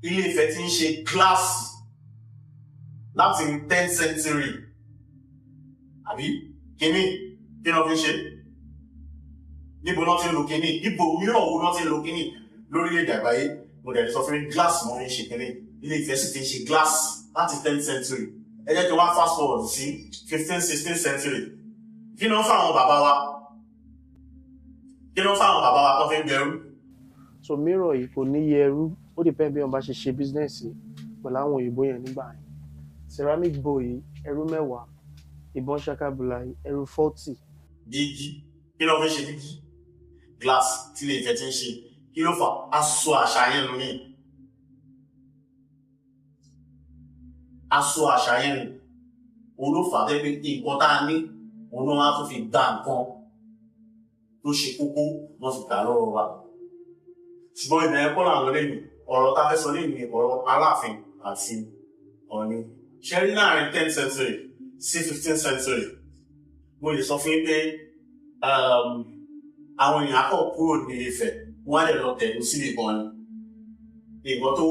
Ilé Ifẹ̀ ti ń ṣe gíláàsì láti 10th century, àbí kíní kí náà fi ń ṣe? Níbo náà ti ń lo kíní? Ibo mìíràn wo náà ti ń lo kíní lórílẹ̀-èdè àgbáyé? Mo dẹ̀ sọ fún yín, gíláàsì náà fi ń ṣe kíní. Ilé Ifẹ̀ sì ti ń ṣe glass láti 10th century. Ẹ jẹ́ kí wọ́n fast forward sí 15th, 16th century. Kí ló ń fa àwọn bàbá wa? Kí ló ń fa àwọn bàbá wa tó fi ń gbẹrú? So mirror yìí kò ní iye ẹrú, ó depend bí wọ́n bá ṣe ṣe business pẹ̀lú àwọn òyìnbó yẹn nígbà yẹn. Ceramic bowl yìí, ẹrú 10, ìbọn ṣakabula yìí, ẹrú 40. Dígí, kí ló fi ṣe dígí? Glass tí Ilé Ifẹ̀ ti ń ṣe. Kí ló fà á? Aṣọ àṣà yẹn nù ní. Aṣọ àṣà yẹn nù. Òun ló fà á tẹ́ pé nǹkan tá a ní, òun náà wá tún fi gba nǹkan tó ṣe kókó, wọ́n fi gbà lọ́wọ́ wa. Ṣùgbọ́n ibẹ̀ yẹn kọ́ làwọn lẹ́yìn ọ̀rọ̀ tá a fẹ́ sọ lẹ́yìn ni ọ̀rọ̀ Aláàfin àti Ọọ̀ni. Ṣé rí láàrin 10th century sí 15th century, mo lè sọ fún yín pé àwọn èèyàn akọ̀ kúrò ní Ifẹ̀, wọ́n á lè lọ tẹ̀lé síbi kan ni. Nǹkan tó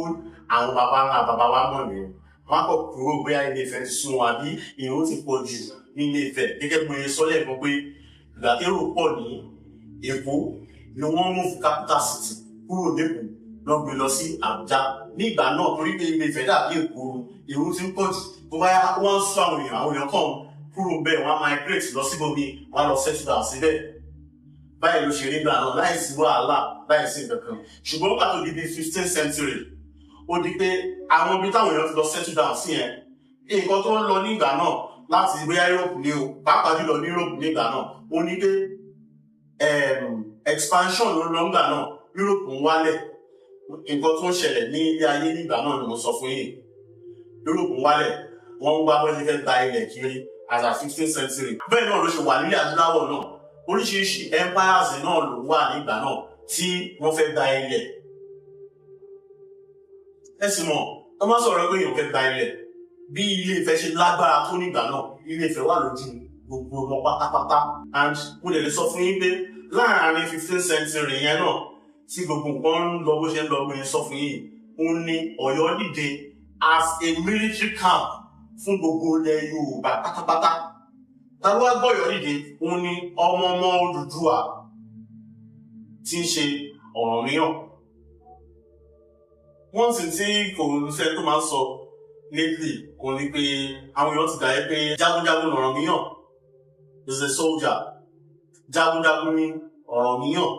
àwọn baba ńlá baba wa mọ̀ nìyẹn. Wọ́n á kọ̀ kúrò bóyá Ilé Ifẹ̀ ti sún wọn àbí èrò ti pọ̀ jù ní Ilé Ifẹ̀. Gẹ́gẹ́ bí mo ṣe sọ lẹ́ẹ̀kan pé ìgbà térò pọ̀ ní Èkó ni wọ́n mú capital city kúrò lẹ́kọ̀ọ́ lọ gbé lọ sí Àbújá. Ní ìgbà náà, torí pé Ilé Ifẹ̀ dàbí Èkó, èrò ti ń pọ̀ jù, tó bá yá wọ́n ń sún àwọn èèyàn, àwọn èèyàn kàn kúrò bẹ́ẹ̀, wọ́n á migrate lọ síbòmí, wọ́n á lọ settle down síbẹ̀. Báyìí ló ṣe rí gbà náà, láìsí wàhálà, láìsí nǹkan. Ṣùgbọ́n nígbà tó di bí 15th century, ó di pé àwọn ibi táwọn èèyàn ti lọ settle down sí yẹn, nǹkan tó ń lọ ní ìgbà náà láti bóyá Europe ní o, pàápàá jùlọ ní Europe ní ìgbà náà, ó ní pé expansion ló ń lọ nígbà náà, Europe ń wálẹ̀. Nǹkan tó ń ṣẹlẹ̀ ní ilé ayé nígbà náà ni mo sọ fún yín. Europe ń wálẹ̀, wọ́n ń wá bó ṣe fẹ́ gba ilẹ̀ kiri as at 15th century. Bẹ́ẹ̀ náà ló ṣe wà nílẹ̀ adúláwọ̀ náà. Oríṣiríṣi empires náà ló wà nígbà náà tí wọ́n fẹ́ gba ilẹ̀. Ẹ sì mọ̀, tó máa sọ̀rọ̀ pé èèyàn fẹ́ gba ilẹ̀, bí Ilé Ifẹ̀ ṣe lágbára tó nígbà náà, Ilé Ifẹ̀ wà lójú gbogbo wọn pátápátá. And mo lè sọ fún yín pé láàárín 15th century yẹn náà tí gbogbo nǹkan ń lọ bó ṣe ń lọ, bó ṣe sọ fún yín, òun ni Ọ̀yọ́ dìde as a military camp fún gbogbo ilẹ̀ Yorùbá pátápátá. Ta ló wá gbọ́ Ọ̀yọ́ dìde? Òun ni ọmọ ọmọ Odùduwà tí ń ṣe Ọ̀rànmíyàn. Wọ́n sì tí kò sẹ́ni tó máa ń sọ lately kò ní pé àwọn èèyàn ti dàyẹ́ pé jagunjagun l'Ọ̀rànmíyàn, is a soldier. Jagunjagun ni Ọ̀rànmíyàn.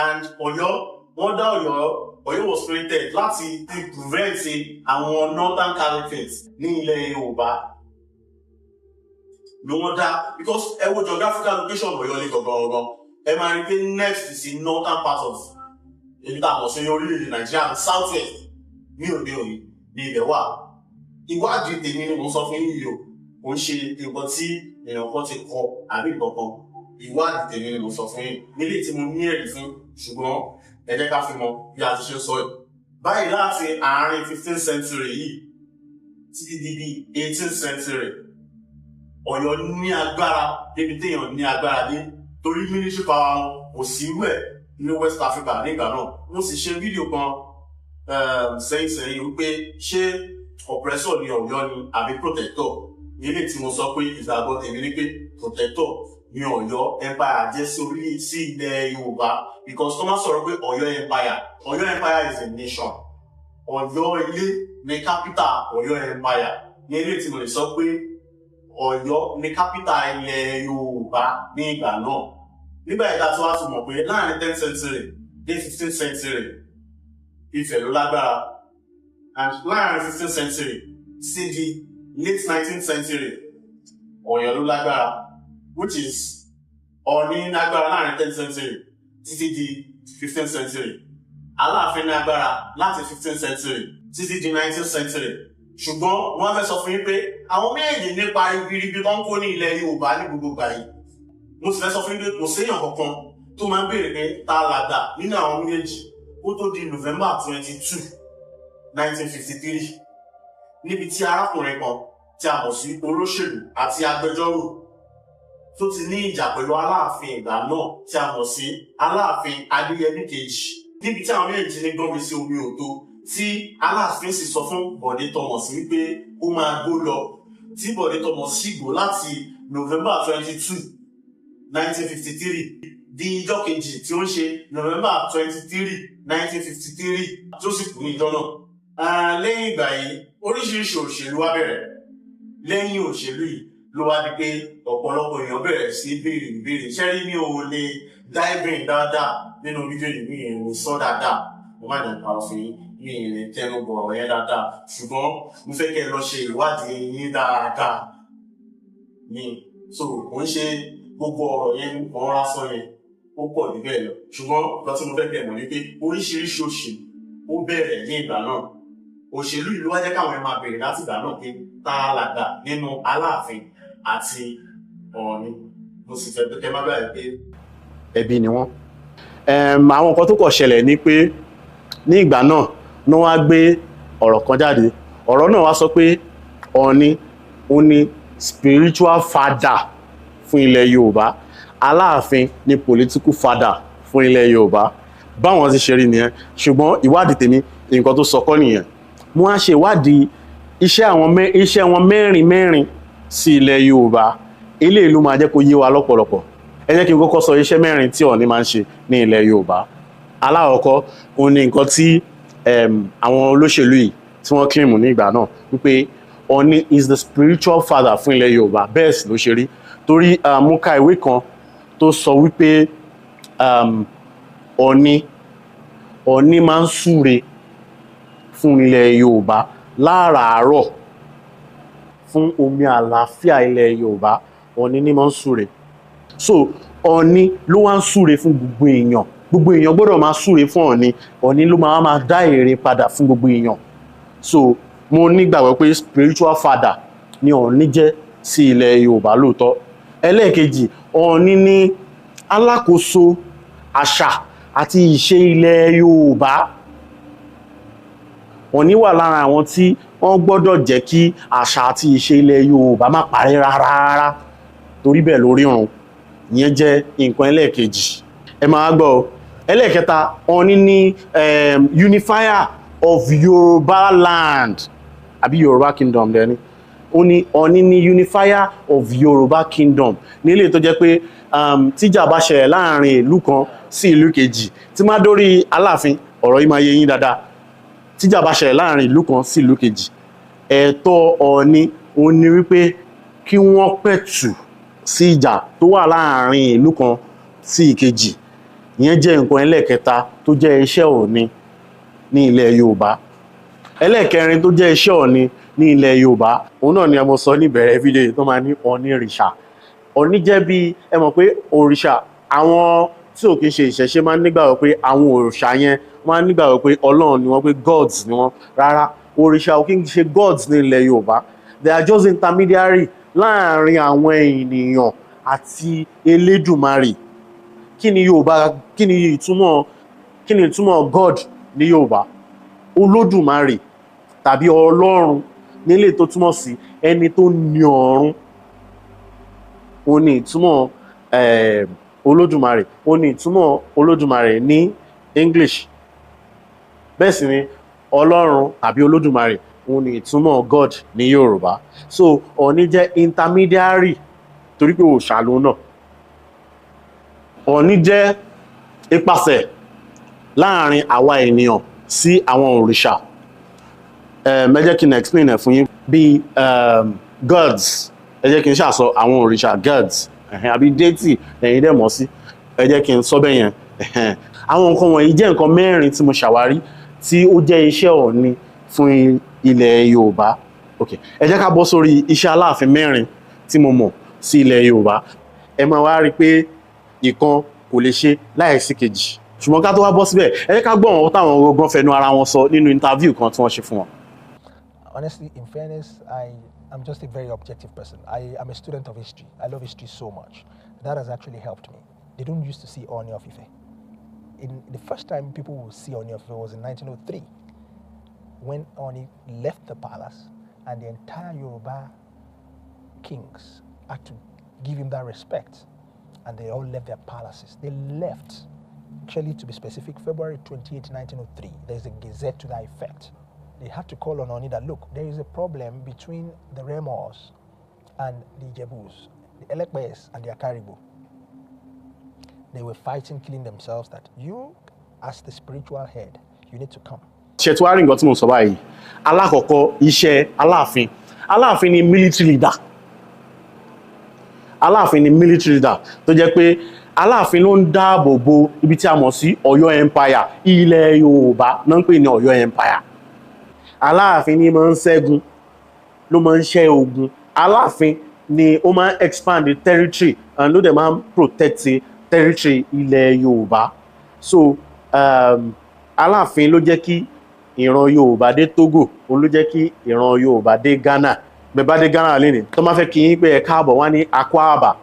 And Ọ̀yọ́, wọ́n dá Ọ̀yọ́, Ọ̀yọ́ was created láti prevent àwọn northern caliphate ní ilẹ̀ Yorùbá ni wọ́n dá, because ẹ wo geographical location Ọ̀yọ́ ní gangan, ẹ máa rí pé next sí northern part of èyí tá a mọ̀ sí orílẹ̀-èdè Nàìjíríà, south west ní òde òní ní ibẹ̀ wà. Ìwádìí tèmi ni mo sọ fún yín yìí o, kò ń ṣe nǹkan tí èèyàn kan ti kọ àbí nǹkan kan. Ìwádìí tèmi ni mo sọ fún yín nílé tí mo ní ẹ̀rí fún, ṣùgbọ́n ẹ jẹ́ ká fi mọ bí a ti ṣe ń sọ yìí. Báyìí láti àárín 15th century yìí títí di bí 18th century, Ọ̀yọ́ ní agbára débi téèyàn ní agbára dé, torí military power wọn kò sí irú ẹ̀ ní West Africa nígbà náà. Mo sì ṣe fídíò kan sẹ́yìn sẹ́yìn wípé ṣé oppressor ni Ọ̀yọ́ ni àbí protector. Nílé tí mo sọ pé ìgbàgbọ́ tèmi ni pé protector ni Ọ̀yọ́ empire jẹ́ sí orí sí ilẹ̀ Yorùbá, because tó máa sọ̀rọ̀ pé Ọ̀yọ́ empire, Ọ̀yọ́ empire is a nation. Ọ̀yọ́ ilé ní capital Ọ̀yọ́ empire. Ní ilé tí mo lè sọ pé Ọ̀yọ́ ní capital ilẹ̀ Yorùbá ní ìgbà náà. Nígbà ìdá tí wàá tún mọ̀ pé láàrin 10th century dé 15th century, Ifẹ̀ ló lágbára, and láàrin 15th century sí di late 19th century, Ọ̀yọ́ ló lágbára, which is Ọọ̀ni lágbára láàrin 10th century títí di 15th century, Aláàfin ní agbára láti 15th century títí di 19th century. Ṣùgbọ́n wọ́n fẹ́ sọ fún yín pé àwọn méjèèjì nípa ribiribi tó ń kó ní ilẹ̀ Yorùbá ní gbogbo ìgbà yìí. Mo sì fẹ́ sọ fún yín pé kò séèyàn kankan tó máa ń béèrè pé ta làgbà nínú àwọn méjèèjì kó tó di November 22, 1953, níbi tí arákùnrin kan tí a mọ̀ sí olóṣèlú àti agbẹjọ́rò tó ti ní ìjà pẹ̀lú Aláàfin ìgbà náà tí a mọ̀ sí Aláàfin Adéyẹmí kejì, níbi tí àwọn méjèèjì ní gbọ́nmi sí omi òtó, tí Aláàfin sì sọ fún Bọ̀dé Thomas wípé ó máa gbó lọ, tí Bọ̀dé Thomas sì gbó láti November 22, 1953 di ijọ́ kejì tí ó ń ṣe November 23, 1953, tí ó sì kú ní ijọ́ náà. Lẹ́yìn ìgbà yìí, oríṣiríṣi òṣèlú wá bẹ̀rẹ̀. Lẹ́yìn òṣèlú yìí ló wá di pé ọ̀pọ̀lọpọ̀ èèyàn bẹ̀rẹ̀ sí béèrè ìbéèrè. Ṣẹ́rí, mi ò lè dive in dáadáa nínú fídíò yìí, mi ò lè sọ dáadáa, mo má dẹ̀ pa òfin, mi ì lè tẹnu bọ̀ ọ̀rọ̀ yẹn dáadáa, ṣùgbọ́n mo fẹ́ kẹ́ ẹ lọ ṣe ìwádìí yín dáadáa ni. So kò ń ṣe gbogbo ọ̀rọ̀ yẹn kàn rásán yẹn, ó pọ̀ jù bẹ́ẹ̀ lọ, ṣùgbọ́n nǹkan tí mo fẹ́ kẹ́ ẹ mọ̀ ni pé oríṣiríṣi òṣèlú ó bẹ̀rẹ̀ ní ìgbà náà. Òṣèlú ìlú wá jẹ́ káwọn ẹ̀ máa bèrè láti ìgbà náà pé ta làgbà nínú Aláàfin àti Ọọ̀ni. Mo sì fẹ́ pé kẹ́ má gbàgbé pé ẹbí ni wọ́n. Àwọn nǹkan tó kọ̀ ṣẹlẹ̀ ni pé ní ìgbà náà ni wọ́n á gbé ọ̀rọ̀ kan jáde. Ọ̀rọ̀ náà wá sọ pé Ọọ̀ni, ó ní spiritual father fún ilẹ̀ Yorùbá, Aláàfin ni political father fún ilẹ̀ Yorùbá. Báwọn ti ṣe rí nìyẹn, ṣùgbọ́n ìwádìí tèmi, nǹkan tó sọ kọ́ nìyẹn. Mo á ṣe ìwádìí iṣẹ́ wọn mẹ́rin mẹ́rin sí ilẹ̀ Yorùbá. Eléyìí ló máa jẹ́ kó yé wa lọ́pọ̀lọpọ̀. Ẹ jẹ́ kí n kọ́kọ́ sọ iṣẹ́ mẹ́rin tí Ọọ̀ni máa ń ṣe ní ilẹ̀ Yorùbá. Alákọ̀ọ́kọ́, òun ni nǹkan tí àwọn olóṣèlú yìí tí wọ́n claim ní ìgbà náà wípé Ọọ̀ni is the spiritual father fún ilẹ̀ Yorùbá. Bẹ́ẹ̀ sì ló ṣe rí, torí mo ka ìwé kan tó sọ wípé Ọọ̀ni máa ń súre fún ilẹ̀ Yorùbá láràárọ̀ fún omi àlàáfíà ilẹ̀ Yorùbá. Ọọ̀ni ní máa ń súre. So Ọọ̀ni ló wá ń súre fún gbogbo èèyàn. Gbogbo èèyàn gbọ́dọ̀ máa súre fún Ọọ̀ni. Ọọ̀ni ló máa dá èrè padà fún gbogbo èèyàn. So mo nígbàgbọ́ pé spiritual father ni Ọọ̀ni jẹ́ sí ilẹ̀ Yorùbá lóòótọ́. Ẹlẹ́ẹ̀kejì, Ọọ̀ni ní alákòóso àṣà àti ìṣe ilẹ̀ Yorùbá. Ọọ̀ni wà lára àwọn tí wọ́n gbọ́dọ̀ jẹ́ kí àṣà àti ìṣe ilẹ̀ Yorùbá má parẹ́ rárá rárá, torí bẹ́ẹ̀ lórí ọ̀run. Ìyẹn jẹ́ nǹkan ẹlẹ́ẹ̀kejì. Ẹ máa gbọ́ ọ. Ẹlẹ́ẹ̀kẹta, Ọọ̀ni ní unifier of Yorùbá land àbí Yorùbá kingdom dẹni. Ó ní Ọọ̀ni ní unifier of Yorùbá kingdom nílé, tó jẹ́ pé tíjà bá ṣẹlẹ̀ láàrin ìlú kan sí ìlú kejì, tí má dórí Aláàfin, ọ̀rọ̀ yìí máa yé yín dáadáa. Tíjà bá ṣẹlẹ̀ láàrin ìlú kan sí ìlú kejì, ẹ̀tọ́ Ọọ̀ni òun ni wípé kí wọ́n pẹ̀tù sí ìjà tó wà láàrin ìlú kan sí ìkejì. Ìyẹn jẹ́ nǹkan ẹlẹ́ẹ̀kẹta tó jẹ́ iṣẹ́ Ọọ̀ni ní ilẹ̀ Yorùbá. Ẹlẹ́ẹ̀kẹrin tó jẹ́ iṣẹ́ Ọọ̀ni ní ilẹ̀ Yorùbá, òun náà ni mo sọ níbẹ̀rẹ̀ fídíò yìí tó máa ní Ọọ̀ni rìṣà. Ọọ̀ni jẹ́ bí ẹ mọ̀ pé òrìṣà, àwọn tí ò kí ń ṣe ìṣẹ̀ṣe máa ń nígbàgbọ́ pé àwọn òrìṣà yẹn máa ń nígbàgbọ́ pé Ọlọ́run ni wọ́n, pé gods ni wọ́n. Rárá, òrìṣà ò kí ń ṣe gods ní ilẹ̀ Yorùbá. They are just intermediary láàrin àwọn ènìyàn àti Elédùmarè. Kí ni Yorùbá, kí ni ìtumọ̀ God ní Yorùbá? Olódùmarè tàbí Ọlọ́run nílé, tó túmọ̀ sí ẹni tó ní ọ̀run. Ó ní ìtumọ̀ Olódùmarè, ó ní ìtumọ̀ Olódùmarè ní English. Bẹ́ẹ̀ sì ni Ọlọ́run tàbí Olódùmarè, òun ní ìtumọ̀ God ní Yorùbá. So Ọọ̀ni jẹ́ intermediary torí pé òòṣà lòun náà. Ọọ̀ni jẹ́ ipasẹ̀ láàrin àwa ènìyàn sí àwọn òrìṣà. Ẹ jẹ́ kí n explain ẹ̀ fún yín bí gods. Ẹ jẹ́ kí n ṣàsọ àwọn òrìṣà, gods, ẹ̀hẹ́n, àbí deity ẹ̀yin dẹ̀ mọ̀ sí. Ẹ jẹ́ kí n sọ bẹ́ẹ̀ yẹn, ẹ̀hẹ́n. Àwọn nǹkan wọ̀nyí jẹ́ nǹkan mẹ́rin tí mo ṣàwárí tí ó jẹ́ iṣẹ́ Ọọ̀ni fún ilẹ̀ Yorùbá. Ok, ẹ jẹ́ ká bọ́ sórí iṣẹ́ Aláàfin mẹ́rin tí mo mọ̀ sí ilẹ̀ Yorùbá. Ẹ máa wá rí i pé ìkan kò lè ṣe láìsí kejì, ṣùgbọ́n ká tó wá bọ́ síbẹ̀, ẹ jẹ́ ká gbọ́ àwọn táwọn gangan fẹnu ara wọn sọ nínú interview kan tí wọ́n ṣe fún wọn. Honestly, in fairness, I am just a very objective person. I am a student of history. I love history so much. That has actually helped me. They don't used to see Ooni of Ife. In the first time people will see Ooni of Ife was in 1903, when Ooni left the palace and the entire Yoruba kings had to give him that respect, and they all left their palaces. They left, actually, to be specific, February 28, 1903. There's a gazette to that effect. They had to call on Ooni that, look, there is a problem between the Remos and the Ijebus, the Elekpes and the Akarigbo. They were fighting, killing themselves, that you, as the spiritual head, you need to come. Ṣe tí wàá rí nǹkan tí mo sọ báyìí? Alákọ̀ọ́kọ́, iṣẹ́ Aláàfin: Aláàfin ni military leader. Aláàfin ni military leader tó jẹ́ pé Aláàfin ló ń dáàbò bo ibi tí a mọ̀ sí Ọ̀yọ́ Empire. Ilẹ̀ Yorùbá náà ń pè ní Ọ̀yọ́ Empire. Aláàfin ni máa ń ṣẹ́gun, ló máa ń ṣẹ́ ogun. Aláàfin ni ó máa ń expand the territory and ló dẹ̀ máa ń protect the territory ilẹ̀ Yorùbá. So Aláàfin ló jẹ́ kí ìran Yorùbá dé Togo, òun ló jẹ́ kí ìran Yorùbá dé Ghana. Bẹ́ẹ̀ bá dé Ghana lẹ́nìí, tó máa fẹ́ kí yín pé ẹ káàbọ̀, wá ní akwaaba.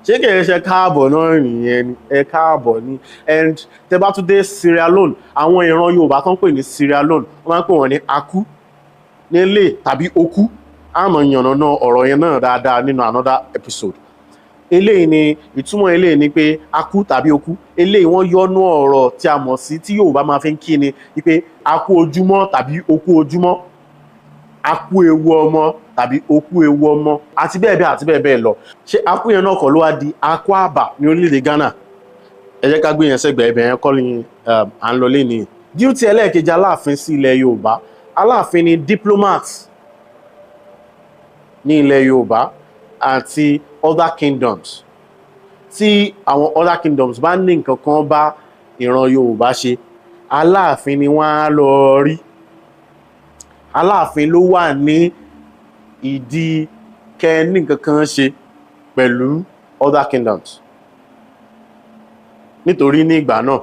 Ṣé kìí ṣe káàbọ̀ náà nìyẹn ni? Ẹ káàbọ̀ ni. And tẹ bá tún dé Sierra Leone, àwọn ìran Yorùbá tó ń pè ní Sierra Leone, wọ́n máa ń pè wọ́n ní akú nílé tàbí okú. Àmọ́ yànnàná ọ̀rọ̀ yẹn náà dáadáa nínú another episode. Eléyìí ni ìtumọ̀ eléyìí ni pé akú tàbí okú. Eléyìí, wọ́n yọ́nú ọ̀rọ̀ tí a mọ̀ sí tí Yorùbá máa fi ń kí ni wípé akú ojúmọ́ tàbí okú ojúmọ́, akú ewu ọmọ tàbí okú ewu ọmọ, àti bẹ́ẹ̀ bẹ́ẹ̀ àti bẹ́ẹ̀ bẹ́ẹ̀ lọ. Ṣé akú yẹn náà kọ́ ló wá di Akwaaba ní orílẹ̀-èdè Ghana? Ẹ jẹ́ ká gbé yẹn sẹ́gbẹ̀ẹ́ ibẹ̀ yẹn. Kọ́ ni à ń lọ lé ní duty ẹlẹ́ẹ̀kejì Aláàfin sí ilẹ̀ Yorùbá. Aláàfin ni diplomat ní ilẹ̀ Yorùbá àti other kingdoms. Tí àwọn other kingdoms bá ní nǹkan kan bá ìran Yorùbá ṣe, Aláàfin ni wọ́n á lọ rí. Aláàfin ló wà ní ìdí kẹ́ ní nǹkan kan ṣe pẹ̀lú other kingdoms, nítorí ní ìgbà náà,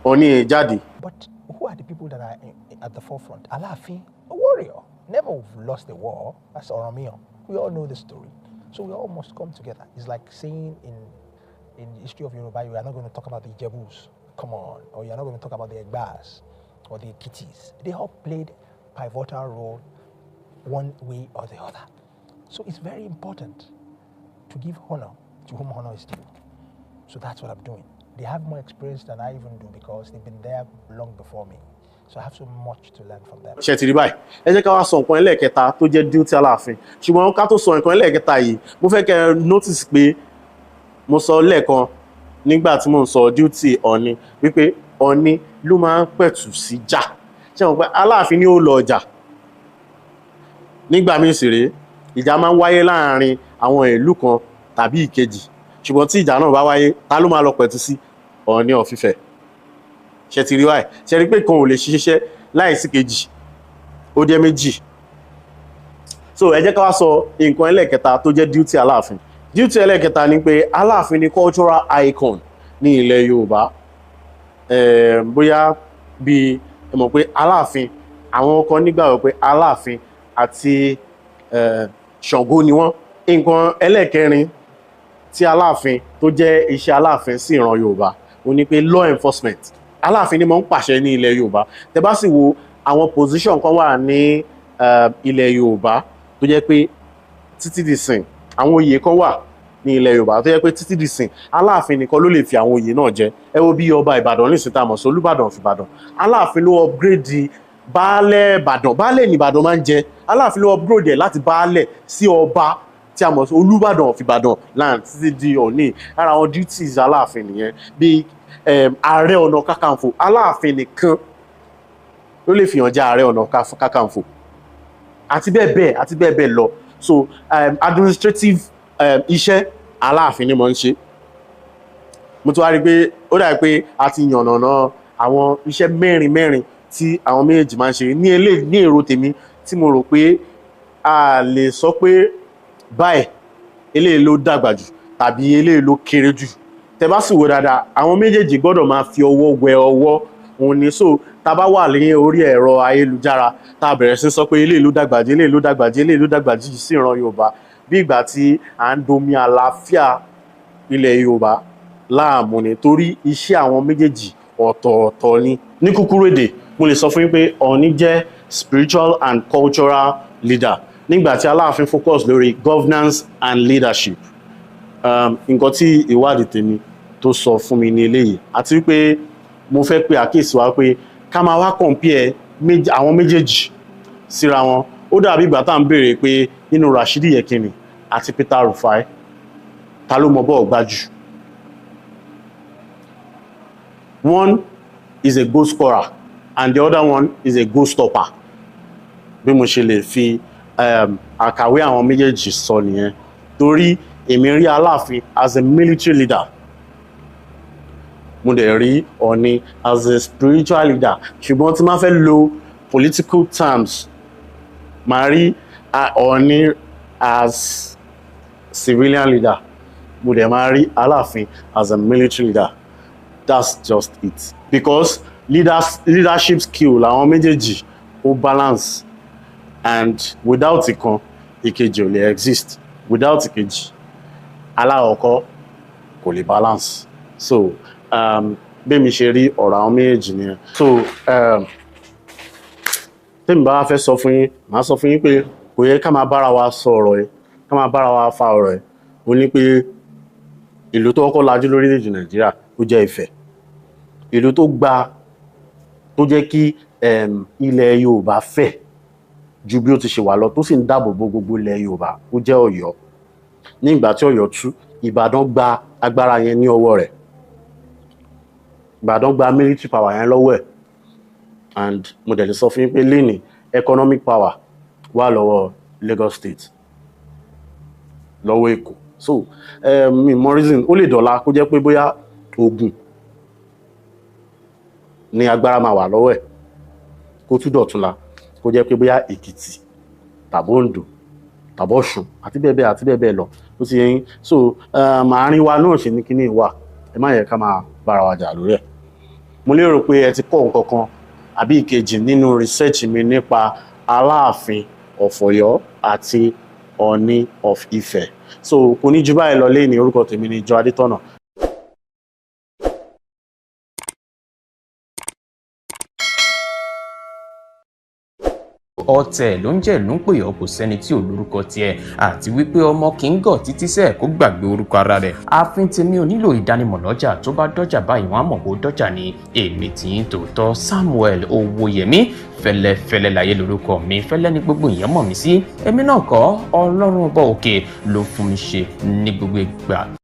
Ọọ̀ni ẹ̀ jáde. But who are the people that are at the forefront? Alaafin, a warrior, never lost a war. That's Oranmiyan. We all know the story. So we all must come together. It's like saying in the history of Yoruba, you are not going to talk about the Ijebus. Come on. Or you are not going to talk about the Egbas or the Ekitis. They all played pivotal role one way or the other. So it's very important to give honor to whom honor is due. So that's what I'm doing. They have more experience than I even do because they've been there long before me. So I have so much to learn from them. Ṣe ti rí báyìí? Ẹ jẹ́ ká wá sọ nǹkan ẹlẹ́ẹ̀kẹta tó jẹ́ duty Aláàfin. Ṣùgbọ́n ká tó sọ nǹkan ẹlẹ́ẹ̀kẹta yìí, mo fẹ́ kẹ́ ẹ notice pé mo sọ lẹ́ẹ̀kan nígbà tí mo ń sọ duty Ọ̀ọ̀ni wípé Ọ̀ọ̀ni ló máa ń pẹ̀tù sí jà. Ṣé wọn pé Aláàfin ni ó lọ ọjà nígbà míì sì rèé, ìjà máa ń wáyé láàrin àwọn ìlú kan tàbí ìkejì. Ṣùgbọ́n tí ìjà náà bá wáyé, ta ló máa lọ pẹ̀tù sí? Ọ̀ọ̀ni of Ifẹ̀. Ṣe ti rí báyìí? Ṣe rí pé kan ò lè ṣiṣẹ́ láìsí kejì? Ó jẹ́ méjì. So ẹ jẹ́ ká wá sọ nǹkan ẹlẹ́ẹ̀kẹta tó jẹ́ duty Aláàfin. Duty ẹlẹ́ẹ̀kẹta ni pé Aláàfin ni cultural icon ní ilẹ̀ Yorùbá. Bóyá bí ẹ mọ̀ pé Aláàfin, àwọn kan nígbàgbọ́ pé Aláàfin àti Ṣàngó ni wọ́n. Nǹkan ẹlẹ́ẹ̀kẹrin tí Aláàfin tó jẹ́ iṣẹ́ Aláàfin sí ìran Yorùbá ó ní pé law enforcement. Aláàfin ni mo ń pàṣẹ ní ilẹ̀ Yorùbá. Tẹ́ bá sì wo, àwọn position kan wà ní ilẹ̀ Yorùbá tó jẹ́ pé títí di sìn, àwọn oyè kan wà ní ilẹ̀ Yorùbá tó jẹ́ pé títí di sìn, Aláàfin nìkan ló lè fi àwọn oyè náà jẹ. Ẹ wo bí ọba Ìbàdàn ní ìsìta mọ̀ sí Olúbàdàn of Ìbàdàn. Aláàfin ló upgrade baálẹ̀ Ìbàdàn. Baálẹ̀ ní Ìbàdàn máa ń jẹ. Aláàfin ló upgrade ẹ̀ láti baálẹ̀ sí ọba tí a mọ̀ sí Olúbàdàn of Ìbàdàn land títí di òní. Lára àwọn duties Aláàfin nìyẹn. Bí Ààrẹ Ọ̀nà Kakanfò, Aláàfin nìkan ló lè fìyàn jẹ Ààrẹ Ọ̀nà Kakanfò, àti bẹ́ẹ̀ bẹ́ẹ̀ àti bẹ́ẹ̀ bẹ́ẹ̀ lọ. So administrative iṣẹ́ Aláàfin ni mo ń ṣe. Mo tún wá rí i pé ó dàbí pé a ti yànnàná àwọn iṣẹ́ mẹ́rin mẹ́rin tí àwọn méjèèjì máa ń ṣe. Ní eléyìí, ní èrò tèmi tí mo rò pé a lè sọ pé báyìí eléyìí ló dàgbà jù tàbí eléyìí ló kéré jù. Tẹ bá sì wò dáadáa, àwọn méjèèjì gbọ́dọ̀ máa fi ọwọ́ wẹ ọwọ́ òun ni. So tá a bá wà ní orí ẹ̀rọ ayélujára, tá a bẹ̀rẹ̀ sí sọ pé eléyìí ló dàgbà jù, eléyìí ló dàgbà jù, eléyìí ló dàgbà jù sí ìran Yorùbá, bí ìgbà tí à ń domi àlàáfíà ilẹ̀ Yorùbá láàmú ni, torí iṣẹ́ àwọn méjèèjì ọ̀tọ̀ọ̀tọ̀ ni. Ní kúkúrú èdè, mo lè sọ fún yín pé Ọọ̀ni jẹ́ spiritual and cultural leader, nígbà tí Aláàfin focus lórí governance and leadership. Nǹkan tí ìwádìí tèmi tó sọ fún mi ní eléyìí, àti wípé mo fẹ́ pe àkíyèsí wa pé ká máa wá compare àwọn méjèèjì síra wọn, ó dàbí ìgbà tá à ń béèrè pé nínú Rashidi Yekini àti Peter Rufai, ta ló mọ bọ́ọ̀ gbá jù? One is a goal scorer. and the other one is a goal stopper. Bí mo ṣe lè fi àkàwé àwọn méjèèjì sọ nìyẹn, torí èmi rí Aláàfin as a military leader, mo dẹ̀ rí Ọọ̀ni as a spiritual leader. Ṣùgbọ́n tí máa fẹ́ lo political terms, màá rí Ọọ̀ni as civilian leader, mo dẹ̀ máa rí Aláàfin as a military leader. That's just it, because leadership skill làwọn méjèèjì ó balance, and without ìkan, ìkejì ò lè exist. Without ìkejì, alákọ̀ọ́kọ́ kò lè balance. So bí mi ṣe rí ọ̀rọ̀ àwọn méjèèjì nìyẹn. So tèmi bá wá fẹ́ sọ fún yín, màá sọ fún yín pé kò yẹ ká máa bára wa sọ ọ̀rọ̀ yìí, ká máa bára wa fa ọ̀rọ̀ yìí. Ó ní pé ìlú tó kọ́kọ́ lajú lórílẹ̀‐èdè Nàìjíríà, ó jẹ́ Ifẹ̀. Ìlú tó gba, tó jẹ́ kí ilẹ̀ Yorùbá fẹ̀ ju bí ó ti ṣe wà lọ, tó sì ń dáàbò bo gbogbo ilẹ̀ Yorùbá, ó jẹ́ Ọ̀yọ́. Ní ìgbà tí Ọ̀yọ́ tú, Ìbàdàn gba agbára yẹn ní ọwọ́ rẹ̀. Ìbàdàn gba military power yẹn lọ́wọ́ ẹ̀, and mo dẹ̀ lè sọ fún yín pé lónìí, economic power wà lọ́wọ́ Lagos State, lọ́wọ́ Èkó. So mi mọ reason, ó lè dọ̀la kó jẹ́ pé bóyá Ògùn ní agbára máa wà lọ́wọ́ ẹ̀, kó tún dọ̀túnla kó jẹ́ pé bóyá Èkìtì tàbí Oǹdó tàbí Ọ̀ṣun àti bẹ́ẹ̀ bẹ́ẹ̀ àti bẹ́ẹ̀ bẹ́ẹ̀ lọ. Ó ti yé yín? So àárín wa náà ṣe ní kíní wà. Ẹ má yẹ ká máa bára wa jà lórí ẹ̀. Mo lérò pé ẹ ti kọ́ nǹkan kan àbí ìkejì nínú research mi nípa Aláàfin of Ọ̀yọ́ àti Ọọ̀ni of Ifẹ̀. So kò ní ju báyìí lọ lẹ́yìn. Orúkọ tèmi ni Ìjọ Adétọ̀nà. Ọ̀tẹ̀ ló ń jẹ́ ló ń pè ọ́, kò sẹ́ni tí ò lórúkọ tiẹ̀, àti wípé ọmọ kì í gọ̀ títí sẹ́ẹ̀ kó gbàgbé orúkọ ara rẹ̀. Ààfin tèmi ò nílò ìdánimọ̀ lọ́jà, tó bá dọ́jà báyìí, wọ́n á mọ̀ kó dọ́jà ni. Èmi tí ń tòótọ́, Samuel Owóyẹmí Fẹ́lẹ́fẹ́lẹ́ láyé lórúkọ mi. Fẹ́lẹ́ ní gbogbo èèyàn mọ̀ mí sí. Èmi náà kọ́, Ọlọ́run ọba òkè ló fún mi ṣe ní gbogbo ìgbà.